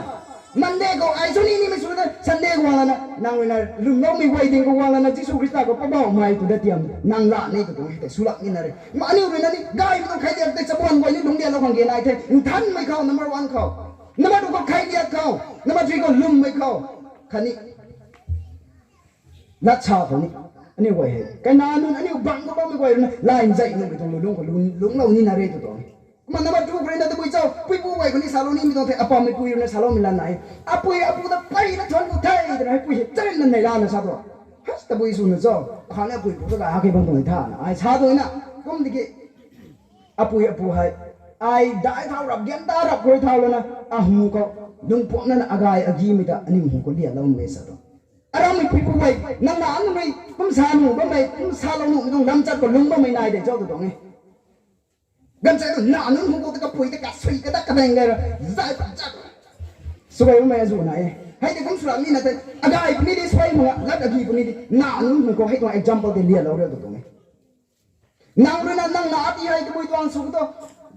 Monday khou ai sw ni nimei sw na, Sunday guang lana, nang rui na lwmloumei guay ding khou guang lana, Jisu Khrista khou pabau mei tu dat tiam, nang la ni tu tuang hei tei swlak ni na re. Ma aniu rui na ni, gaymei tuang khailiak tei chabuan guay ni lungclianlou khang ge nai the. Nthanmei khou, number one khou. Number two khou khailiak khou. Number three khou lwmmei khou. Khatni lat sa khou ni. Aniu guay hei. Kaina nunc aniu bang khou bammei guay rui na. Lai nzaih nuhmei tuang lungc khou lung, lungclou ni na re tu tuang. Kumna number two khou rui na tabui cho. Puipu guay khou ni salou nimei tuang the. Apammei pui rui na saloumei lan nai. Apui apu ta pey na thuan ku the. Twna hei pui hei charen na nei la na sa tu. Has tabui sw na cho. Khang ni apui pu ta gay hak khe bam tuang tha na. Ai sa tu na. Kum diki. Apui apu hei, ai dai thau rap, gan ta rap khou rui thau lana, ahu khou, lungpuamna na agay agimei ta, aniu hu khou lialou mei sa tu. Arammei puipu guay, nang na nunc rui, kum sa nu bammei, kum salou nuhmei tuang lamchat khou lung bammei nai de cho tu tuang e. Ganv chei tu na nunc hu khou ta kapui ta kasui kadak kadeng le ra, zai pat chat. Sw gay bammei azu nai e. Hei tei kum sw ram ni na tei, agay puni di suai mak, lat agi puni di, na nunc hei khou hei tuang example tei lialou riu tu tuang e. Nang rui na, nang na ati hei tabui tuang sw tu,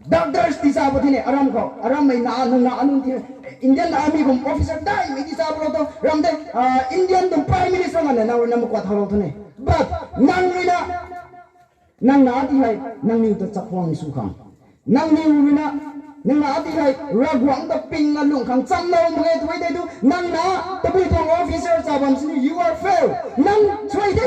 doctors ti sa pa thine, aram khou, arammei na, nang na anun ti, Indian Army kum officer daimei ti sa pa lou tu, ram de, ah, Indian tuang Prime Minister ngan na, nang rui na makuat thau lou tu ne. But, nang rui na, nang na ati hei, nangniw ta chakhwang sw khang. Nangniw rui na, nang na ati hei, Ravguangc ta ping na lung khang chamlou mak ge tu e tei tu, nang na, tabui tuang officer sa bam sini, you are fail. Nang suai de.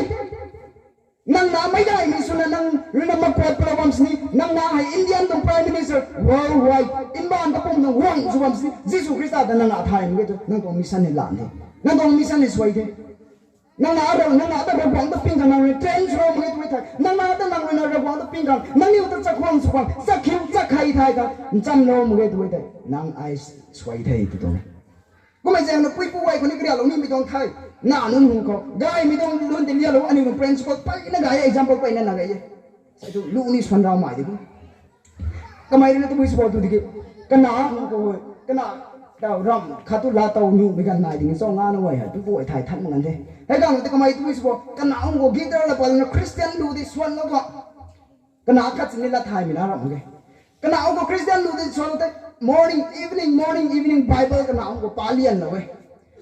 Nang na meic daimei swna nang rui na makuat palou bam sini, nang na hei Indian tuang Prime Minister, worldwide, mbaanv kapwm tuang guangc sw bam sini, Jisu Khrista ta nang na thay mak ge tu, nang tuang mission hei lan de. Nang tuang mission hei suai de. Nang na rui, nang na ta Ravguangc ta ping khang, nang rui train swlou mak ge tu e thei. Nang na ta nang rui na Ravguangc ta ping khang, nangniw ta chakhwang sw khang, chakhiu chakhei thay khang, nchamlou mak ge tu e thei. Nang ai suai the tu tuang e. Kummei zaeng na puipu guay khou ni karialou nimei tuang the. Na nunc hung khou. Gaymei tuang lun tei lialou, aniu tuang principle peyna gay e, example peyna na gay e. Sai tu lu ni swan rau mai di kum. Kamei rui na tabui sw bo tu tiki. Kana hung khou, kana taw ram, khat tu laa taw nuhmei ganv nai ding cho nga na guay hei, puipu guay thay than mak ganv the. Hei ganv tei kamei tabui sw bo, kana hung khou guitar la pal na Christian lu di swanlou tuang. Kana khat sini lat thaymei na ram ge. Kana hung khou Christian lu di swanlou tei, morning, evening, morning, evening, Bible kana hung khou pa lianlou e.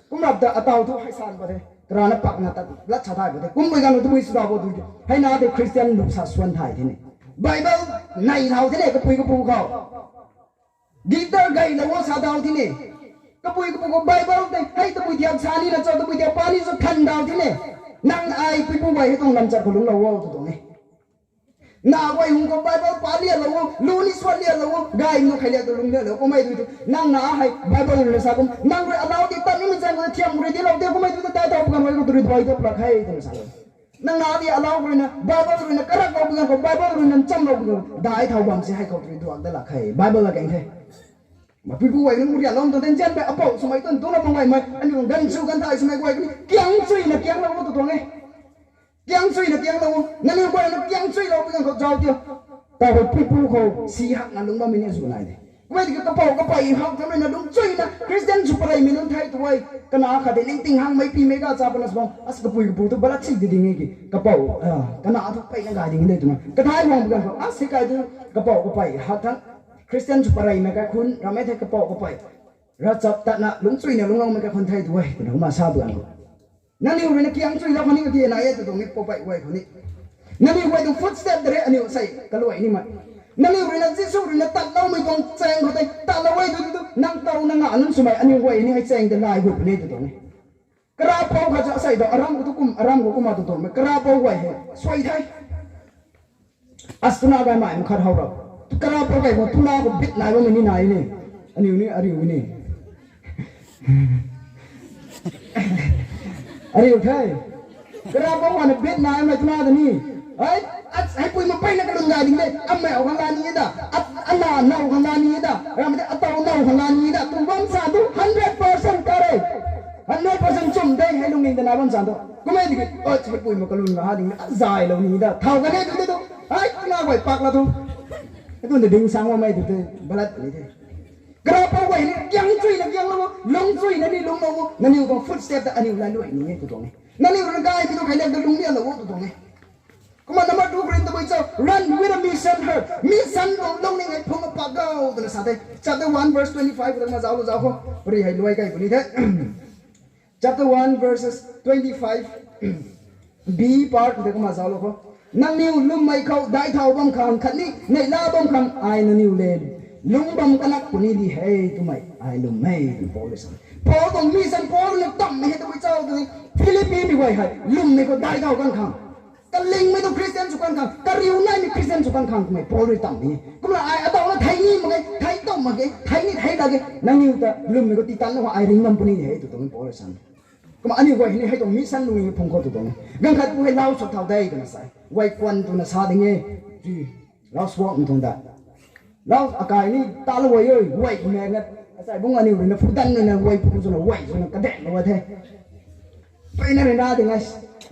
Kum rap ta ataw thu hei san pa the, karana pakna ta lat sa thay pa the. Kummei ganv tabui sw da bo tu tiki. Hei na tei Christian lu sa swan thay thine. Bible nei thau thine, kapui kapu khou. Guitar gaylou o sa dau thine. Kapui kapu khou Bible tei, hei tabui thiak sa ni na cho, tabui thiak pa ni cho than dau thine. Nang ai puipu guay hei tuang lamchat khou lungclou o tu tuang e. Na guay hung khou Bible pa lialou o, lu ni swan lialou o, gay nu khei liak tu lung lialou, kummei tu tu. Nang na hei Bible rui na sa kum, nang rui alau di tat nimei zaeng khou thiam rui dilou de, kummei tu tu dai thau pui ganv guay khou tu rui duai tu plak hei twna salou. Nang na di alau rui na, Bible rui na karaklou pui ganv khou, Bible rui na nchamlou pui ganv khou, dai thau bam si hei khou tu rui duak da lak hei, Bible la keng the. Ma puipu guay nunc rialou tu ten zian pei apou swmei tun tuna bam guaymei, aniu ganv chu ganv thay swmei guay kani, kiang chuina kianglou tu tuang e. Kiang chuina kianglou, nangniw guay na kiang chuilou pui ganv khou zauc tiu. Taw hei puipu khou si hakna lungc bammei ni zu nai de. Kummei tiki kapou kapey hak thamei na lungc chuina Christian sw pareymei nunc thei tu e. Kana khat de ningting hangmei pimei ga cha pana sw bam, as kapui kapu tu balat si di ding e ki. Kapou, ah, kana thu peyna gay ding de twna. Kathai guang pui ganv khou, as hei kai tu kapou kapey hak thang Christian sw pareymei kaikhunc, rammei thei kapou kapey. Ravchap tatna lungc chuina lungcloumei kaikhunc thei tu e, twna kumna sa pui ganv khou. Nangniw rui na kiang chuilou khou ni kati nai e tu tuang e, poupey guay khou ni. Nangniw guay tuang footstep de re aniu sei kaluai nimei. Nangniw rui na Jisu rui na tatloumei tuang chaeng khou tei tatlou e tu tu tu, nang taw nang na nunc swmei aniu guay ni hei chaeng tei lay gut puni tu tuang e. Karapou khat cha sei ta aram khou tu kum, aram khou kumna tu tuangmei karapou guay hei suai the. As tuna gaymei khat how ra. Karapou gay khou tuna khou bit nai bammei ni nai ni. Aniu ni, ariu ni. Ariu the. Karapou gay na bit naimei tuna ta ni. Hei, at, hei pui ma peyna kalun gay ding de. Amei khang la ni da. At, ana nau khang la ni da. Ram de ataw nau khang la ni da. Tu bam sa tu hundred percent kare. Hundred percent chum de, hei lungning ta nai bam sa tu. Kummei tiki, ot, hei pui ma kalun ga ha ding, a, zaylou ni da. Thau kan e tu de tu. Hei, tuna guay pak la tu. Hei tu na ding sang bammei tu te, balat ni the. Karapou guay ni kiang chuina kianglou, lungc chuina ni lungclou, nangniw tuang footstep ta aniu lay luai ni e tu tuang e. Nangniw rui na gaymei tuang khailiak ta lungc lialou tu tuang e. Kumna number two khou rui tabui cho, run with a mission heart. Mission tuang lungning hei phung apak gau twna sa the. Chapter one verse twenty five khou ta kumna zauclou zauc khou. Pari hei luai kai puni the. Chapter one verses twenty five, B part khou ta kumna zauclou khou. Nangniw lwmmei khou daic thau bam khang khatni neihla bam khang ai nangniw le lungc bam kanak puni di he twmei ai lwm e twna Paul rui sa. Paul tuang mission, Paul rui na tammei hei tabui cho tw, Philippimei guay hei lwmmei khou daic thau kan khang, kalingmei tuang Christian sw kan khang, kariu naimei Christian sw kan khang twmei Paul rui tammei e. Kumna ai ataw na thei ni mak ge, thei tow mak ge, thei ni thei lak ge, nangniw ta lwmmei khou titanlou khang ai ring bam puni di he tw tuang Paul rui sa. Kumna aniu guay hei ni hei tuang mission lungning phung khou tu tuang e. Ganv khat pu hei lau sw thau de twna sa e. Guay kuan twna sa ding e. Lau suakmei tuang da. Lau akai ni talou guay e, guay mek na. Asei bung aniu rui na phudan rui na guay pu swna guay swna kadanlou the. Peyna rui na ding e.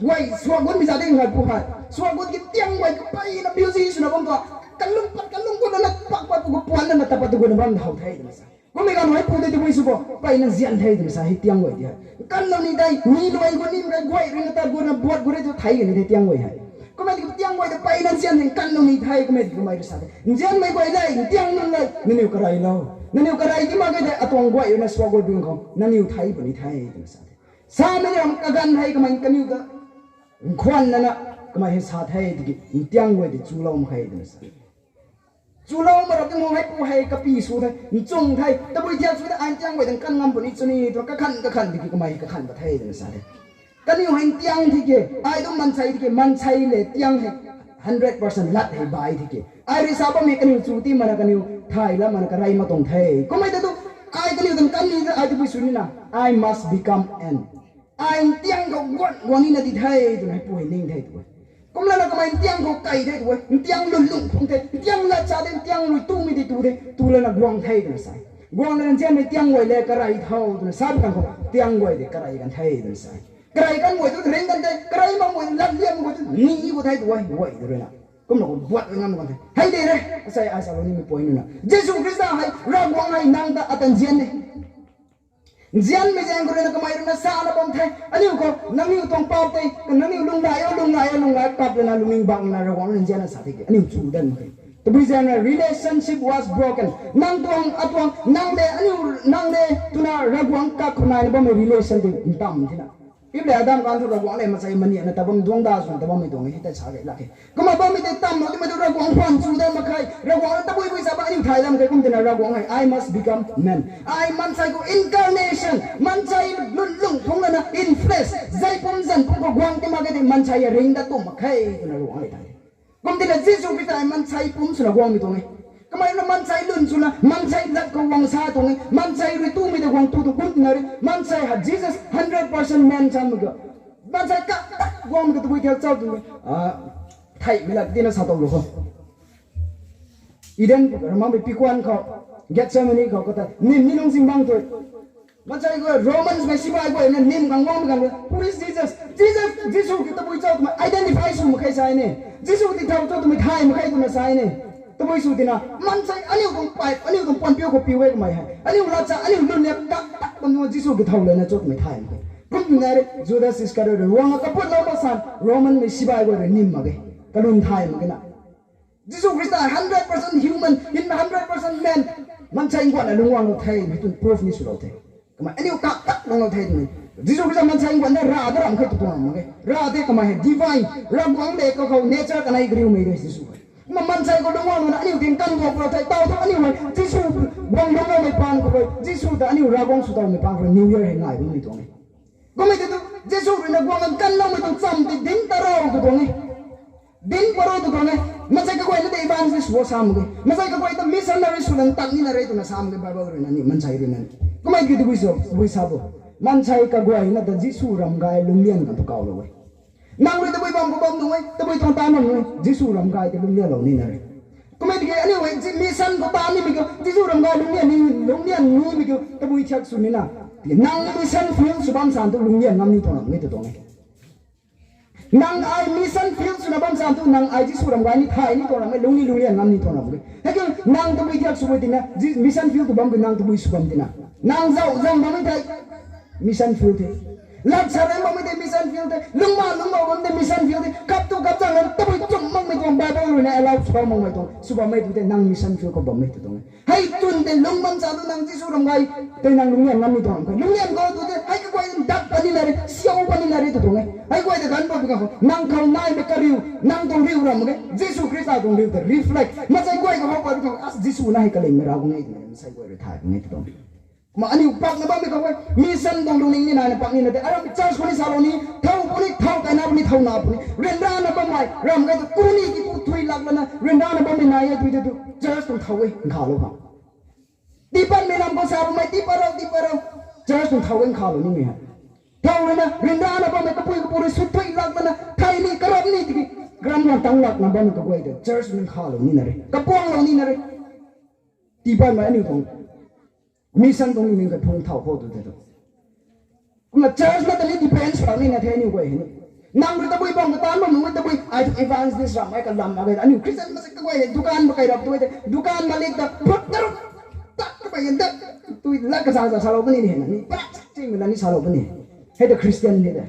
Guay suak gutmei za ding guay pu hei. Suak gut ki tiang guay kapeyna busy swna bam tu. Kalung pat kalung gut na pak pat pu kapuan na tat pat tu gut na bam thau the twna sa. Kummei ganv hei pu de tabui sw bo, peyna nzian the twna sa hei tiang guay di hei. Kan lou ni dei, ni luai gu ni mei guay rui na ta gu na buat gu rui tu thei kani the tiang guay hei. Kummei di tiang guay de peyna nzian the, kan lou ni the, kummei di kummei rui sa the. Nzianmei guay le, ntiang nunc le, nangniw karey lou. Nangniw karey di mak ge de, atuang guay rui na swa guay bung khou, nangniw thei puni the, twna sa the. Samei ram kaganv hei kamei kaniw ta, nkhwan nana, kamei hei sa the, tiki, ntiang guay di chulou mak khe, twna sa. Chulou mak rap ti mung hei pu hei kapi sw the, nchung the, tabui thiak sw the, ai ntiang guay dang kan ngam puni chuni, tw kakhan kakhan tiki kamei kakhan pat the, twna sa the. Kaniw hei ntiang tiki, ai tu mansei tiki, mansei le tiang hei, hundred percent lat hei bai tiki. Ai rui sa bammei kaniw chu ti mana kaniw, thay la mana karey mak tuang the. Kummei ta tu, ai kaniw dang kan ni, ai tabui sw nina, I must become an Ai ntiang khou guang, guang nina di the, twna hei pu hei ning the tu e. Kumlana kamei ntiang khou kei the tu e, ntiang lun lung phung the, ntiang lat sa de, ntiang rui tumei di tu de, tu lana guang the twna sa e. Guang lana nzianmei tiang guay le karey tho, twna sa bi kan khou, tiang guay de karey kan the, twna sa e. Karey kan guay tu ring kan the, karey mak guay lat liam guay tu ni gu the tu e, guay tu rui na. Kumna khou buat ngam kan the. Hei de re, asei ai salou nimei point na. Jisu Khrista hei, Ravguangc hei nang ta ata nzian e. Nzianmei zaeng khou rui na kamei rui na sana bam the. Aniu khou, nangniw tuang paap tei, nangniw lunghlaic o, lunghlaic o, lunghlaic paap lana lungning bang na Ravguangc rui nzianna sa the ki. Aniu chu dan mak khe. Tabui zaeng na relationship was broken. Nang tuang, atuang, nang le, aniu, nang le, twna Ravguangc kak khou naina bammei relation tei ntam thina. Ip le Adam kan thu Ravguangc le mansei maniana ta bam duang da swna ta bammei tuang e, hei tei sa gay lak khe. Kumna bammei tei tam lou timei tu Ravguangc khwan chu dat mak khe. Ravguangc na tabui bui sa bam aniu thay dat mak khe kum tina Ravguangc hei, I must become man. Ai mansei khou incarnation, mansei lun lung phung lana in flesh, zei pum zan pum khou guang ti mak khe tei mansei a ring dat tu mak khe, twna Ravguangc hei thay. Kum tina Jisu Khrista hei mansei pum swna guangmei tuang e. Kamei na mansei lun swna, mansei lat khou guang sa tuang e. Mansei rui tumei ta guang tu tu kum tina rui. Mansei ha Jesus hundred percent man chanmei ka. Mansei kak tak guangmei ka tabui thiak chau tuang e. Theihmei lat tina sa tow lou khou. Eden ramangmei pikuan khou, Gethsemane khou kata nim ni nung zingbangc tu. Mansei khou Romans mei sibai guay na nim khang guangmei khang, Who is Jesus? Jesus, Jisu ki tabui chau twmei identify sw mak khe sa e ni. Jisu ti thau chau twmei thay mak khe twna sa e ni. Tabui sw tina, mansei aniu tuang pipe, aniu tuang puan piu khou piu e kamei hei. Aniu lat sa, aniu lun nia kak tak bam tuang Jisu ki thau lana chau twmei thay mak khe. Kum nai re, Judas Iscariot rui guang a kaput lou mak san, Roman mei sibai guay rui nim mak ge. Kalun thay mak ge na. Jisu Khrista hundred percent human, in hundred percent man. Mansei guangna lungc guang lou the, mei tun proof ni swlou the. Kamei aniu kak tak lungc lou the twmei. Jisu Khrista mansei guangna rav da ram khe tu tuang mak ge. Rav tei kamei hei divine, Ravguangc le kakhou nature kanei kariumei de Jisu hei. Kumna mansei khou lungc guang louna aniu ting kan guang pulou the, tau thu aniu hei Jisu guang lungc loumei paan khou rui, Jisu ta aniu Ravguangc sw towmei paan khou rui New Year hei ngai bammei tuang e. Kummei tei tu, Jisu rui na guang kan kanloumei tuang cham tei dinc ta rou tu tuang e. Dinc pa rou tu tuang e. Mansei kaguayna tei evangelist sw sa mak ge. Mansei kaguay ta missionary sw lang tak nina re twna sa mak ge Bible rui na ni, mansei rui na ni. Kummei ki tabui sw, tabui sa bo. Mansei kaguayna ta Jisu ram gay lungnian kan tu kaulou e. Nang rui tabui bam khou bam nunc e, tabui tuang ta nunc e, Jisu ram gay tei lungnianlou nina re. Kummei tiki aniu hei mission khou ta nimei khou, Jisu ram gay lungnian ni, lungnian nimei khou tabui thiak sw nina. Nang mission field sw bam san tu lungnian ngam ni tuang ram nge tu tuang e. Nang ai mission field swna bam san tu nang ai Jisu ram gay ni thay ni tuang ram e, lungni lungnian ngam ni tuang ram e. Hei kiu nang tabui thiak sw bam tina, mission field tu bam ki nang tabui sw bam tina. Nang zauh zang bammei tei mission field the. Lat sa ram bammei tei mission field the. Lungma lungma bammei tei mission field the. Kap tu kap zang ram tabui chum makmei tuang Bible rui na allow sw bam makmei tuang sw bammei tu tei nang mission field khou bammei tu tuang e. Hei tun tei lung bam sa tu nang Jisu ram gay tei nang lungnian ngam ni tuang ram khe. Lungnian khou tu tei hei kaguay dat pat nina re, siau pat nina re tu tuang e. Hei guay tei ganv pat bi kan khou nang khou naimei kariu, nang tuang riu ram mak ge. Jisu Khrista tuang riu tei reflect. Mansei guay khou pat bi kan khou, as Jisu na hei kalingmei Ravguangc e twmei mansei guay rui thay kan e tu tuang. Kumna aniu pakna bammei khou e, mission tuang lungning ni naina pak nina tei, aram church khou ni salou ni, thow puni, thow kaina puni, thow na puni, ryanrana bammei ram gay tu kuni ki pu thui lak lana ryanrana bammei nai e tui tei tu church tuang thow e nkhalou khang. Tii patmei lam khou sa bammei tii pat rou, tii pat rou, church tuang thow e nkhalou nimei hei. Thow lana ryanrana bammei kapui kapu rui sw thui lak lana thei ni karap ni tiki, karam lan tang lakna bammei kaguay tei church ni nkhalou nina re, kapuanglou nina re. Tii patmei aniu tuang mission tuang lungning kaphung thow khou tu tei tu. Kumna church na ta ni depend sw nina the aniu guay hei ni. Nang rui tabui bam kataanc bam nunc e tabui, ai tu evangelist ram ai kalam mak ge, aniu Christian mansei kaguay hei dukan mak kai rap tu e tei, dukan malik ta phut taruk tak Pei dat tui lat kazang za salou puni ni na ni, pa chingmei na ni salou puni. Hei ta Christian ni de.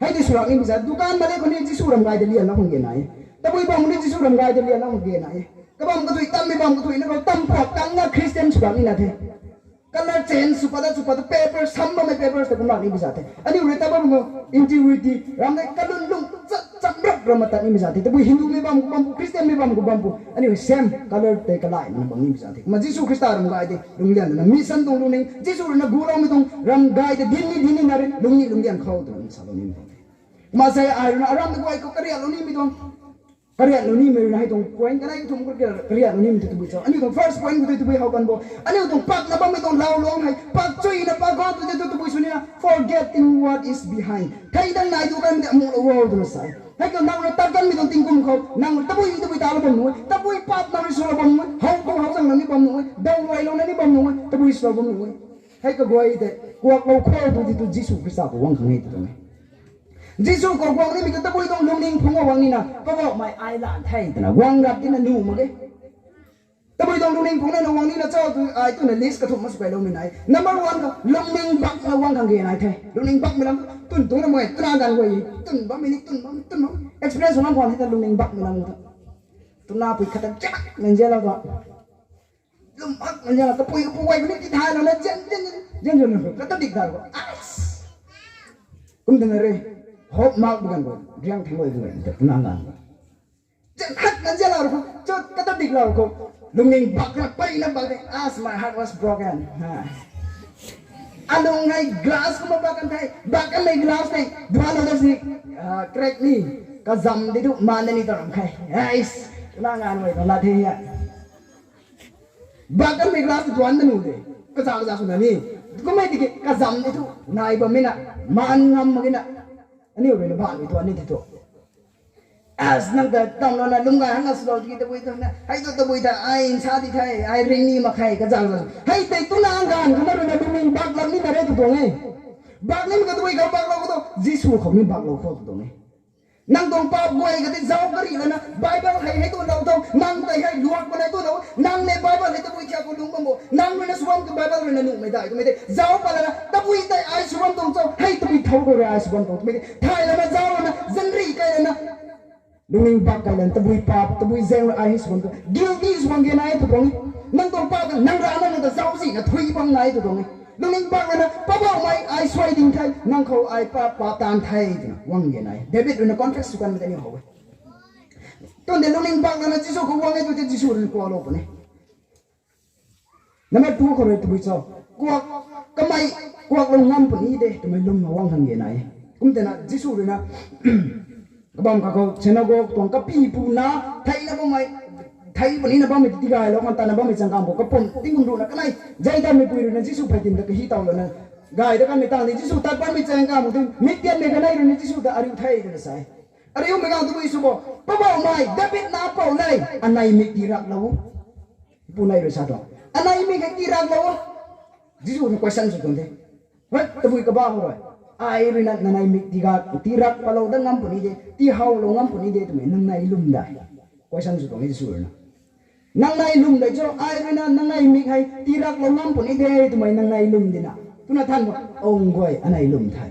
Hei di swlak ni bisa, dukan male khou ni Jisu ram gay de lian na khang ge nai. Tabui bam ni Jisu ram gay de lian na khang ge nai. Kabam kathui tam mi bam kathui na khou tam puak tang na Christian swlak ni na the. Colour change sw pat da sw pat da paper sam bammei paper ta kumlak ni bisa the. Aniu rui ta bam khou integrity ram de kalun lung chat cham rap ram tat ni bisa the. Tabui Hindu mi bam khou bam pu, Christian mi bam khou bam pu. Aniu same colour tei kalai na bam ni bisa the. Ma Jisu Khrista ram gay de lungc lian na mission tuang lungning, Jisu rui na guloumei tuang ram gay de din ni din ni na ri lung ni lungc lian khou tu na salou ni tuang. Ma sei ai rui na aram de guay khou kariaklou nimei tuang. Kariaklou nimei rui na hei tuang point kanei kathumh khou kariaklou nimei tu tabui cho. Aniu tuang first point khou tu tabui how kan bo. Aniu tuang pakna bammei tuang lau luang hei pak chuy na pak go tu tu tabui sw ni na forgetting what is behind. Thei dang nai tu kan de amu lou wo tu na sai. Hei khou nang rui tat kanmei tuang tingkum khou nang rui tabui tabui ta lou bam nu e, tabui paap nang rui sw lou bam nu e, how khou how zang na ni bam nu e, dau luai lou na ni bam nu e, tabui sw lou bam nu e. Hei kaguay tei kuaklou khou tu ti tu Jisu Khrista khou guang khang e tu tuang e. Jisu khou guang nimei tu tabui tuang lungning phungc a guang ni na, Poubauhmei ai lan the twna guang rap tina nuh mak e. Tabui tuang lungning phungc na na guang ni na cho tu ai twna list kathumh ma sw kailoumei nai. Number one khou lungning bak na guang khang ge nai the. Lungning bakmei lam twn tuang na mei twna ganv guay twn bammei ni twn bam twn bam experience lam khwan hei ta lungning bakmei lam ta. Twna pui khat ta kak nzianlou ta. Lum bak nzianlou kapui kapu guay kuni ti thaylou na zian zian zian zian kata dik tha khou. Kum twna re, hope mak bu ganv khou riang thang guay bu ganv ta twna ganv khou zian khat na zianlou khou cho kata diklou khou lungning bak na peyna bak de as my heart was broken. Alung hei glass kumna bak kan the, bak kanmei glass tei duanlou da si, crack ni kazam di tu man da ni ta ram khe. Twna ganv guay ta la the. Bak kanmei glass tei duan da nu de, kaza kaza swna ni. Kummei tiki kazam di tu nai bammei na, man ngam mak ge na. Aniu rui na baanv rui tuan ni the tu. As nang ta tamlou na lum gay hang na swlou tiki tabui tu na hei tu tabui ta ai nsa di the, ai ring ni mak khe kaza kaza. Hei tei twna ganv khou na rui na lungning bak lak ni na re tu tuang e. Bak nimei khou tabui khou baklou khou tu Jisu khou ni baklou khou tu tuang e. Nang tuang paap guay kati zauc kari lana Bible hei hei tu lou tho, nang tei hei luak mak nai tu lou, nang ne Bible hei tabui thiak khou lungc bam bo, nang rui na sw bam tu Bible rui na nuhmei dai twmei tei zauc pat lana tabui tei ai sw bam tuang cho, hei tabui thow khou rui ai sw bam tuang twmei tei thay lana zauc lana zanri kai lana lungning bak kai lana tabui paap tabui zaeng rui ai hei sw bam tu guilty sw bam ge nai tu tuang e. Nang tuang paap nang rana nang ta zauczihna thui bam nai tu tuang e. Lungning bak lana Poubauhmei ai suai ding the, nang khou ai paap paap taanv the twna guang ge nai. David rui na confess sw kanmei tei ni how e. Twn de lungning bak lana Jisu khou guang e tu tei Jisu rui na kuaklou puni. Number two khou rui tabui cho, kuak, kamei kuaklou ngam puni de twmei lwmna guang khang ge nai. Kum tei na Jisu rui na kabam kha khou synagogue tuang kapypu na theina bammei, thei puni na bammei tigaylou khang tatna bammei chaeng kam khou kapumc tingkum ruhna kanei zay tatmei pui rui na Jisu phey tim ta kahi taw lana gay da kanmei tang di Jisu tat bammei chaeng kam khou tei mik tianmei kanei rui na Jisu ta ariu the twna sa e. Ariumei khang tabui sw bo, Poubauhmei David na pou le, anei mik tiiraklou o. Pu nei rui sa tuang, anei mik hei tiiraklou o. Jisu na question sw tuang the. Hei tabui kaba khou rui, ai rui na nanei mik tiirak, tiirak palou dat ngam puni de, tiihowlou ngam puni de twmei nang nei lwm de? Question sw tuang e Jisu rui na. Nang nei lwm de cho, ai rui na nanei mik hei tiiraklou ngam puni de twmei nang nei lwm di na? Twna than bo, ong guay anei lwm the.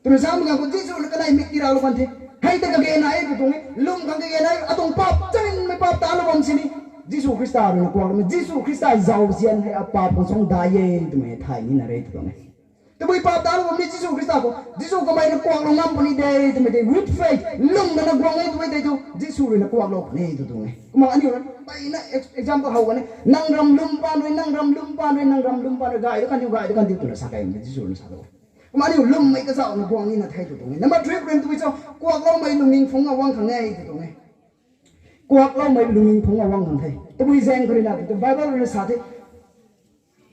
Twna sa mak ganv khou Jisu rui na kanei mik tiiraklou kan the. Hei ta kage nai e tu tuang e, lwm khang kage nai, atuang paap chaninmei paap talou bam sini Jisu Khrista rui na kuakloumei, Jisu Khrista zauzian hei apaap khang suang dai e twmei thay nina re tu tuang e. Tabui paap talou bam ni Jisu Khrista khou, Jisu kamei na kuaklou ngam puni de twmei tei with faith lwm na na guang e twmei tei tu Jisu rui na kuaklou puni tu tuang e. Kumna aniu rui mpeyna ex-, example how kan e, nang ram lwm paan rui, nang ram lwm paan rui, nang ram lwm paan rui, gay da kan diu, gay da kan diu twna sa kei Jisu rui na salou e. Kumna aniu lwmmei kazauhna guang nina the tu tuang e. Number three khou rui tabui cho, kuakloumei lungning phungc a guang khang e tu tuang e. Kuakloumei lungning phungc a guang khang the. Tabui zaeng khou rui na tu Bible rui na sa the.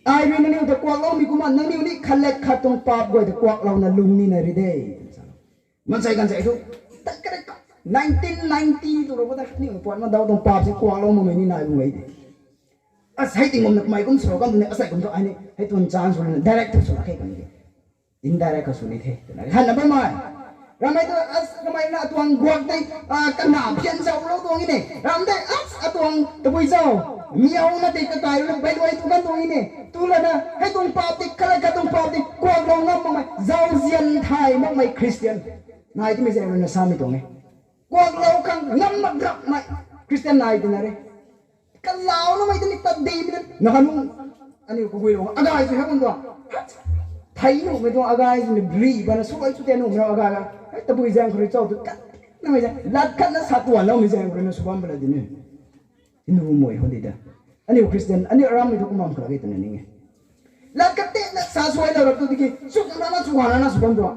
Ai rui nangniw ta kuakloumei kumna nangniw ni khat le khat tuang paap guay ta kuaklouna lung nina ri de. Mansei gaanvsaekc thu, ta kare ka, nineteen ninety tu rou ta, aniu puan ma daw tuang paap si kuaklou makmei ni nai bam gay de. Asei tingkum na kamei kum swlou kan tu ni, asei kum thu ai ni hei tuang chance rui na direct thu swlou khe kan de. Indirect kha sw ni the twna hanna bammei. Ramei tu as kamei na atuang guak tei, a, kana phian zauclou tuang e ne. Ram de as atuang tabui zau Miauna tei kakai rui na bailuai tu kan tuang ni ne. Tu lana, hei tuang paap tei, kala ka tuang paap tei, kuaklou ngam makmei, zauzian thay makmei Christian. Nai timei zaeng rui na samei tuang e. Kuaklou khang ngam mak rapmei Christian nai tina re. Kalau namei tini tat dei mi na kanu. Aniu kagui rong, agay sw hei bam tuang. Thei nuhmei tuang agay sw ni bri bana sw ai sw te nuhmei rau agay ga. Hei tabui zaeng khou rui chau tu kat. Namei zaeng, lat khat na sa tuan loumei zaeng khou rui na sw bam bala di ni. Inu mui hou di da. Aniu Christian, aniu aram mei tu kumam khala ge twna ning e. Lat khat te na sa suai lou rap tu tiki, suk na na suk na na sw bam tuang.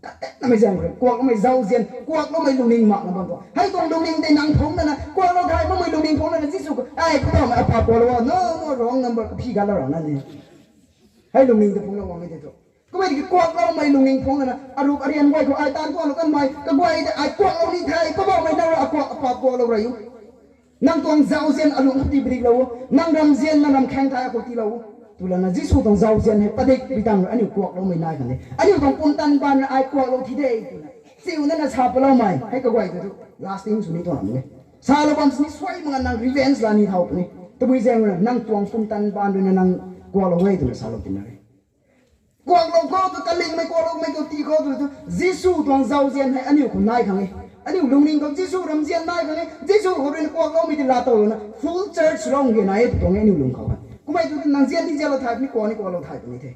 Tat tat namei zaeng khou rui, kuakloumei zauzian, kuakloumei lungning mak na bam tuang. Hei tuang lungning tei nang phungc na na, kuaklou thay makmei lungning phungc na na, Jisu khou, ai, Poubauhmei apa kuaklou, no, no, wrong number, kaphi ga lou rau na ni. Hei lungning tei phungc lou guang e tei tu. Kummei tiki kuakloumei lungning phungc na na, arup arian guay khou ai taanv tuanlou kanmei, kaguay tei ai kuaklou ni the, Poubauhmei nang rui akuak apa kuaklou rui o. Nang tuang zauzian alung khou tii padiklou o, nang ramzian, nang ramkhaeng thai akhou tiilou o. Tu lana Jisu tuang zauzian hei padik bi tang rui aniu kuakloumei nai khang de. Aniu tuang pumtan baanv rui ai kuaklou thi de twna. Chiu na na sa paloumei, hei kaguay tei tu, lasting sw ni tuang ram e. Salou bam sini suai mak na nang revenge la ni thau puni. Tabui zaeng rui na, nang tuang pumtan baanv rui na nang kuaklou e twna salou tina re. Kuaklou khou tu, talingmei kuakloumei khou tii khou tu, tu, Jisu tuang zauzian hei aniu khou nai khang e. Aniu lungning khou Jisu ramzian nai khang e. Jisu khou rui na kuakloumei tei laa tow lou na, full church rong ge nai e tu tuang e aniu lung khou hei. Kummei tu, tu nang zian ni zianlou thay puni, kuak ni kuaklou thay puni the.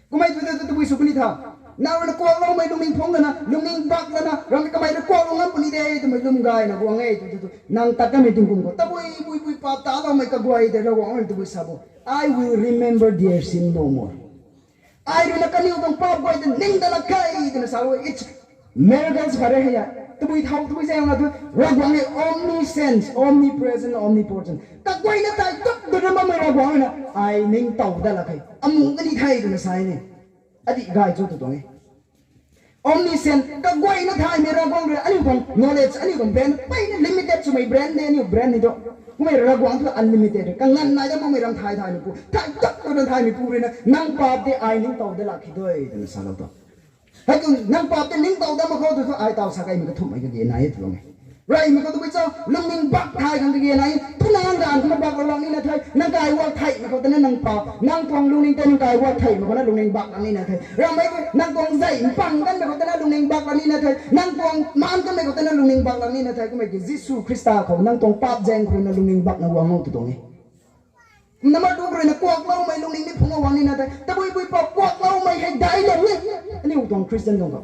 Kummei tu, tu, tu, tabui sw puni tha. Nang rui na kuakloumei lungning phungc lana, lungning bak lana, ram kamei rui kuaklou ngam puni de twmei lwm gayna guang e tu, tu, tu. Nang tat kanmei tingkum khou, tabui, bui, bui, paap taloumei kaguay tei Ravguangc rui tabui sa bo. I will remember their sin no more. Ai rui na kaniw tuang paap guay tei ning dat lak khe twna sa e, it's miracles khat re hei a. Tabui thau, tabui zaeng na tu, Ravguangc hei omniscience, omnipresent, omnipotent. Kaguayna tei tuk tu na bammei Ravguangc rui na, ai ningtow dat lak khe. Amu kani the twna sa e ni. Adih gay chu tu tuang e. Omniscient, kaguayna thaymei Ravguangc rui, aniu tuang knowledge, aniu tuang brain, mpeyna limited swmei brain de, aniu brain ni tu. Kummei Ravguangc thu unlimited, kanganv nai dat makmei ram thay thaymei pu, thay tat tu na thaymei pu rui na, nang paap tei ai ningtow dat lak khe dui, twna salou tu. Hei tu, nang paap tei ningtow dat mak khou tu thu, ai taw sa kaimei kathumhmei kage nai e tu tuang e. Reymei khou tabui cho, lungning bak thay khang kage nai, tu nang ganv kumna baklou lak nina the, nang kaiwak theihmei khou tana nang paap, nang tuang lungning tei nang kaiwak theihmei khou na lungning bak lak nina the. Ramei khou, nang tuang zei mpang kanmei khou tana lungning bak lak nina the, nang tuang maan kanmei khou tana lungning bak lak nina the, kummei ki Jisu Khrista khou, nang tuang paap zaeng khou rui na lungning bakna guang o tu tuang e. Number two khou rui na kuakloumei lungning ni phungc guang nina the, tabui bui paap kuakloumei hei daic lang e. Aniu tuang Christian tuang khou.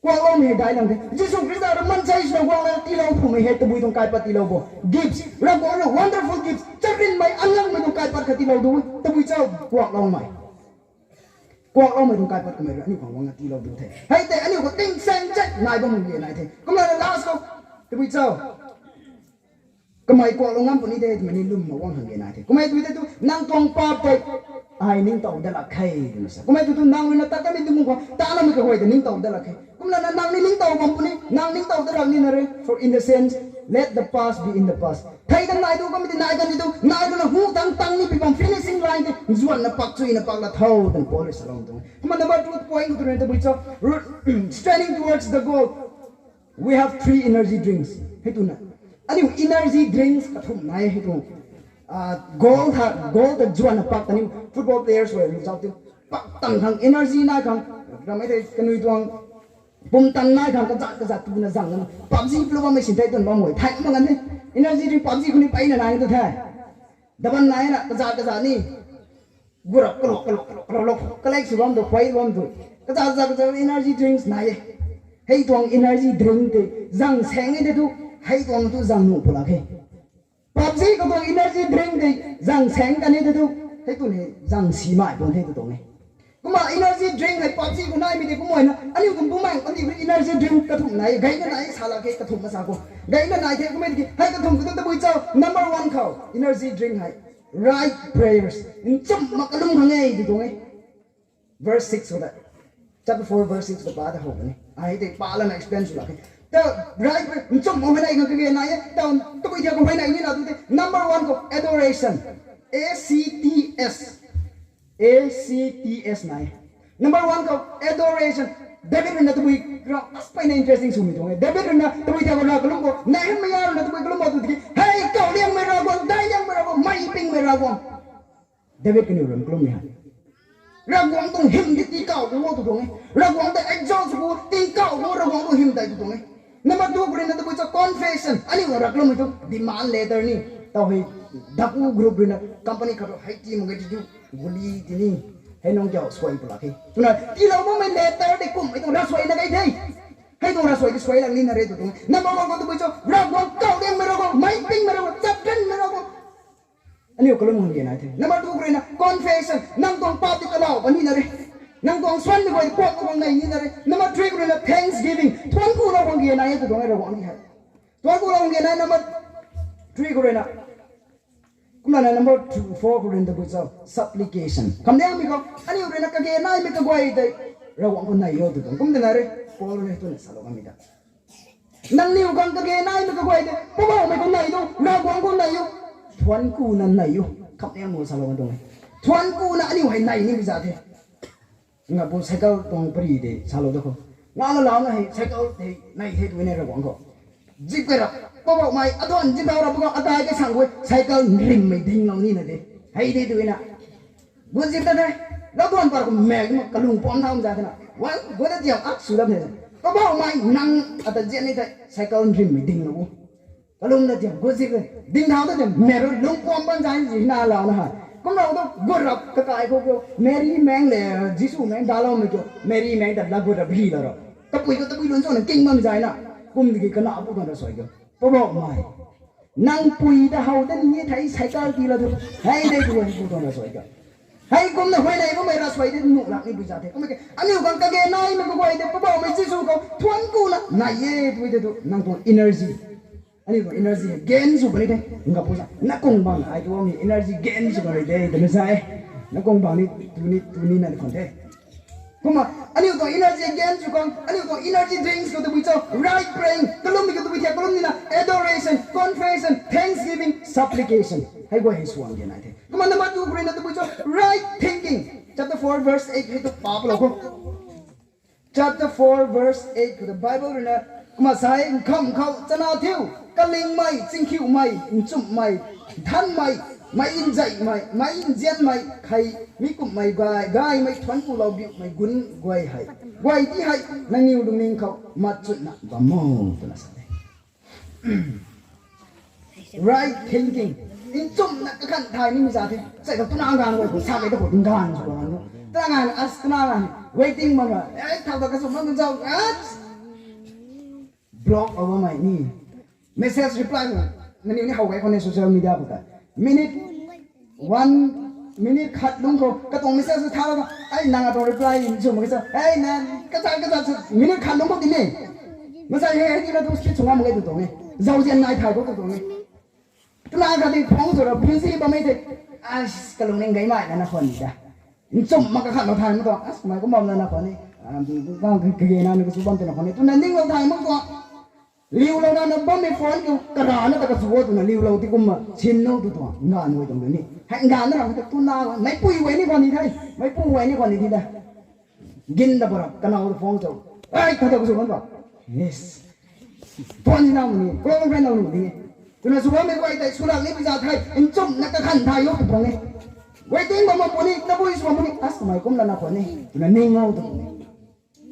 Kuakloumei hei daic lang the. Jisu Khrista rui maansei swna guang lana tiilou phumei hei tabui tuang kaipat tiilou bo. Gifts. Ravguangc rui wonderful gifts. Charynmei, anlangmei tuang kaipat khat tiilou du. Tabui cho, kuakloumei. Kuakloumei tuang kaipat kamei rui aniu khang guangna tiilou du the. Hei tei aniu khou tingsaeng chat nai bam ge nai the. Kumna last khou. Tabui cho. Kamei kuaklou ngam puni de twmei ni lwm mak guang khang ge nai the. Kummei tui tei tu, nang tuang paap tei ai ningtow dat lak khe twna sa. Kummei tui tu, nang rui na tat kanmei tingkum khou, ta namei kaguay tei ningtow dat lak khe. Kumlana nang ni ningtow bam puni, nang ningtow dat lak nina re. For in the sense, let the past be in the past. Thei tang nai tu, kamei tei nai kan ni tu, nai rui na hu tang tang ni pi bam finishing line tei, zuanna pak chuina pak la tho, twna Paul rui salou tuang. Kumna number two point khou tu rui na tabui cho, straining towards the goal. We have three energy drinks. Hei tu na. Aniu energy drinks kathumh nai e hei tu. Ah, goal tha, goal ta zuanna pak ta ni football players rui lu zauc ti. Pak tang khang energy nai khang. Ramei tei kanui tuang pumtan nai khang kazat kazat tuna zang na. PUBG play bammei sin thei tun bam e. Thay mak ngan the. Energy drink PUBG khou ni peyna nai tu the. Daban nai na kazat kazat ni. Gurap kalok kalok kalok kalok kalek sw bam tu, khuay bam tu. Kazat kazat kazat energy drinks nai e. Hei tuang energy drink tei zang saeng e tei tu, hei tuang tu zang nuh pw lak khe. PUBG khou tuang energy drink tei zang saeng kan e tei tu, hei tu ni zang simei tuang the tu tuang e. Kumna energy drink hei PUBG khou naimei tei kumna na, aniu kum bumaeng kandih khou energy drink kathumh nai e, gayna nai e sa lak khe kathumh masa khou. Gayna nai the kummei tiki, hei kathumh khou tu tabui cho, number one khou, energy drink hei. Right prayers. Nchumh mak kalum khang e, ti tuang e. Verse six khou ta. Chapter four verse six khou ta pa ta how puni. Ai tei pa lana explain sw lak khe. Ta right prayer, nchumh mak huayney khang kage nai e. Ta tabui thiak khou huayney ni na tu tei. Number one khou adoration. A C T S. A C T S nai. Number one khou adoration. David rui na tabui rau, as peyna interesting swmei tuang e. David rui na tabui thiak khou rau kalum bo. Nehemiah rui na tabui kalum bo tu tiki, hei kau liangmei Ravguangc, Ravguangc, David kaniw rui kalum ni hei, Ravguangc tuang hym di tingkauh khou tu tuang e. Ravguangc ta exalt khou tingkauh khou Ravguangc tuang hym tei tu tuang e. Number two khou rui na tabui cho confession. Aniu ra kalummei tu demand letter ni. Tau hei daku group rui na company khat hei ti mak ge ti tu guli ti ni. Hei nung kiu suai pula khe. Twna tilou bammei letter de kummei tuang ra suai na kai the. Hei tuang ra suai ti suai lang ni na re tu tuang. Number one khou tabui cho Ravguangc kau dingmei Ravguangc, mei pingmei Ravguangc, chapran mei Ravguangc. Aniu kalum hang ge nai the. Number two khou rui na confession. Nang tuang paap ti kalau bam ni na re. Nang tuang suan ni guay kuak tuang nei ni na re. Number three khou rui na thanksgiving. Thuan ku na hang ge nai e tu tuang e Ravguangc ni hei. Thuan ku na hang ge nai number three khou rui na. Kumna na number two, four khou rui na tabui cho supplication. Kamniangmei khou aniu rui na kage naimei kaguay tei Ravguangc khou nei o tu tuang. Kum de na re. Paul rui na twna salou kamei ta. Nangniw khang kage naimei kaguay tei Poubauhmei khou nei o, Ravguangc khou nei o. Thuan ku na nei o. Kamniangmei salou kan tuang e. Thuan ku na aniu hei nei nimei za the. Nga pu cycle tuang pari de salou da khou. Nga la lau na hei cycle hei nei the tu ne Ravguangc khou. Zip kai ra. Poubauhmei, atuan zip tau ra pu khou atai kasang khou cycle nrimmei dinglou ni na de. Hei de tu na. Gut zip ta the. Lau tuan par khou mak ma kalung puam thau za the na. Wan, gut ta tiam ak sw dam the. Poubauhmei nang ata zian ni tei cycle nrimmei dinglou. Kalum na tiam gut zip e. Ding thau ta tiam mak ra lung puam bam zai zi na lau na hei. Kum rau tu gut rap kakai khou kiu. Mary meng le Jisu meng daloumei kiu. Mary meng ta la gut rap ri la ra. Tapui khou tapui lun cho na king bam zai na. Kum diki kana pu kan ra suai kiu. Poubauhmei. Nang pui ta how ta ni thei cycle ti la tu. Hei de tu hei pu tuang ra suai kiu. Hei kumna huayney bammei ra suai de nuh lak ni pui za the. Kumna ke aniu khang kage naimei kaguay tei Poubauhmei Jisu khou thuan ku na nei e tu de tu nang tuang energy. Aniu tuang energy gain sw puni the. Nga pu za na kung bang ai tu mi energy gain sw puni de twna sa e. Na kung bang ni tu ni tu ni na khwan the. Kumna aniu tuang energy gain sw khang, aniu tuang energy drinks khou tabui cho, right praying, kalummei khou tabui thiak kalum ni na, adoration, confession, thanksgiving, supplication. Hei guay hei suang ge nai the. Kumna number two khou rui na tabui cho, right thinking. Chapter four verse eight hei tu pa pa lou khou. Chapter four verse eight khou the Bible rui na, kumna sa e, nkham khou chana thiu, kalingmei, chingkhiumei, nchumhmei, nthanmei, meic nzeihmei, meic nzianmei, kei mi kumhmei gay, gaymei thuanc kulou biuhmei gun guay hei, guay ti hei nangniw lungning khou matchutna bam o twna sa e. Right thinking. Nchumhna kakhan thay nimei za the. Sai ta twna ganv guay khou sa kei ta khou ganv sw ganv nu. Twna ganv as twna ganv waiting bam ra. Ai thau ta kasw bam zau as. Block over mei ni. Message reply na. Nangniw ni how gay khou ne social media khou ta. Minute, one minute khat lungc khou katuang message tha la. Ai nang atuang reply sw mak khe sa. Ai nang kata kata sw minute khat lungc khou ti ne. Masai hei hei ti na tu speech sw ngam mak ge tu tuang e. Zauzian nai thay khou tu tuang e. Twna khat di phone sw ra busy bammei the. As kalung ning gaymei na na khwan ni da. Nchumh mak kakhanlou thay mak tuang. As mei kum bam na na khwan ni. Kage na ni kasu bam te na khwan ni. Twna ninglou thay mak tuang. Liulouna na bammei phone kiu karana ta kasu o twna liulou ti kumna sin no tu tuang. Nganv guay tuang tu ni. Hei nganv na ram ta twna meipui guay ni khwan ni the. Meipu guay ni khwan ni ti da. Gin da para kanow ta phone cho. Ai kata kasu bam ba. Yes. Phone ni na mu ni. Close friend na mu ni. Twna sw bammei guay tei swlak ni pui za the. Nchumhna kakhan thay o tu tuang e. Waiting bam mak puni, tabui sw bam puni. As mei kum lana khwan ni. Twna ning o tu tuang e.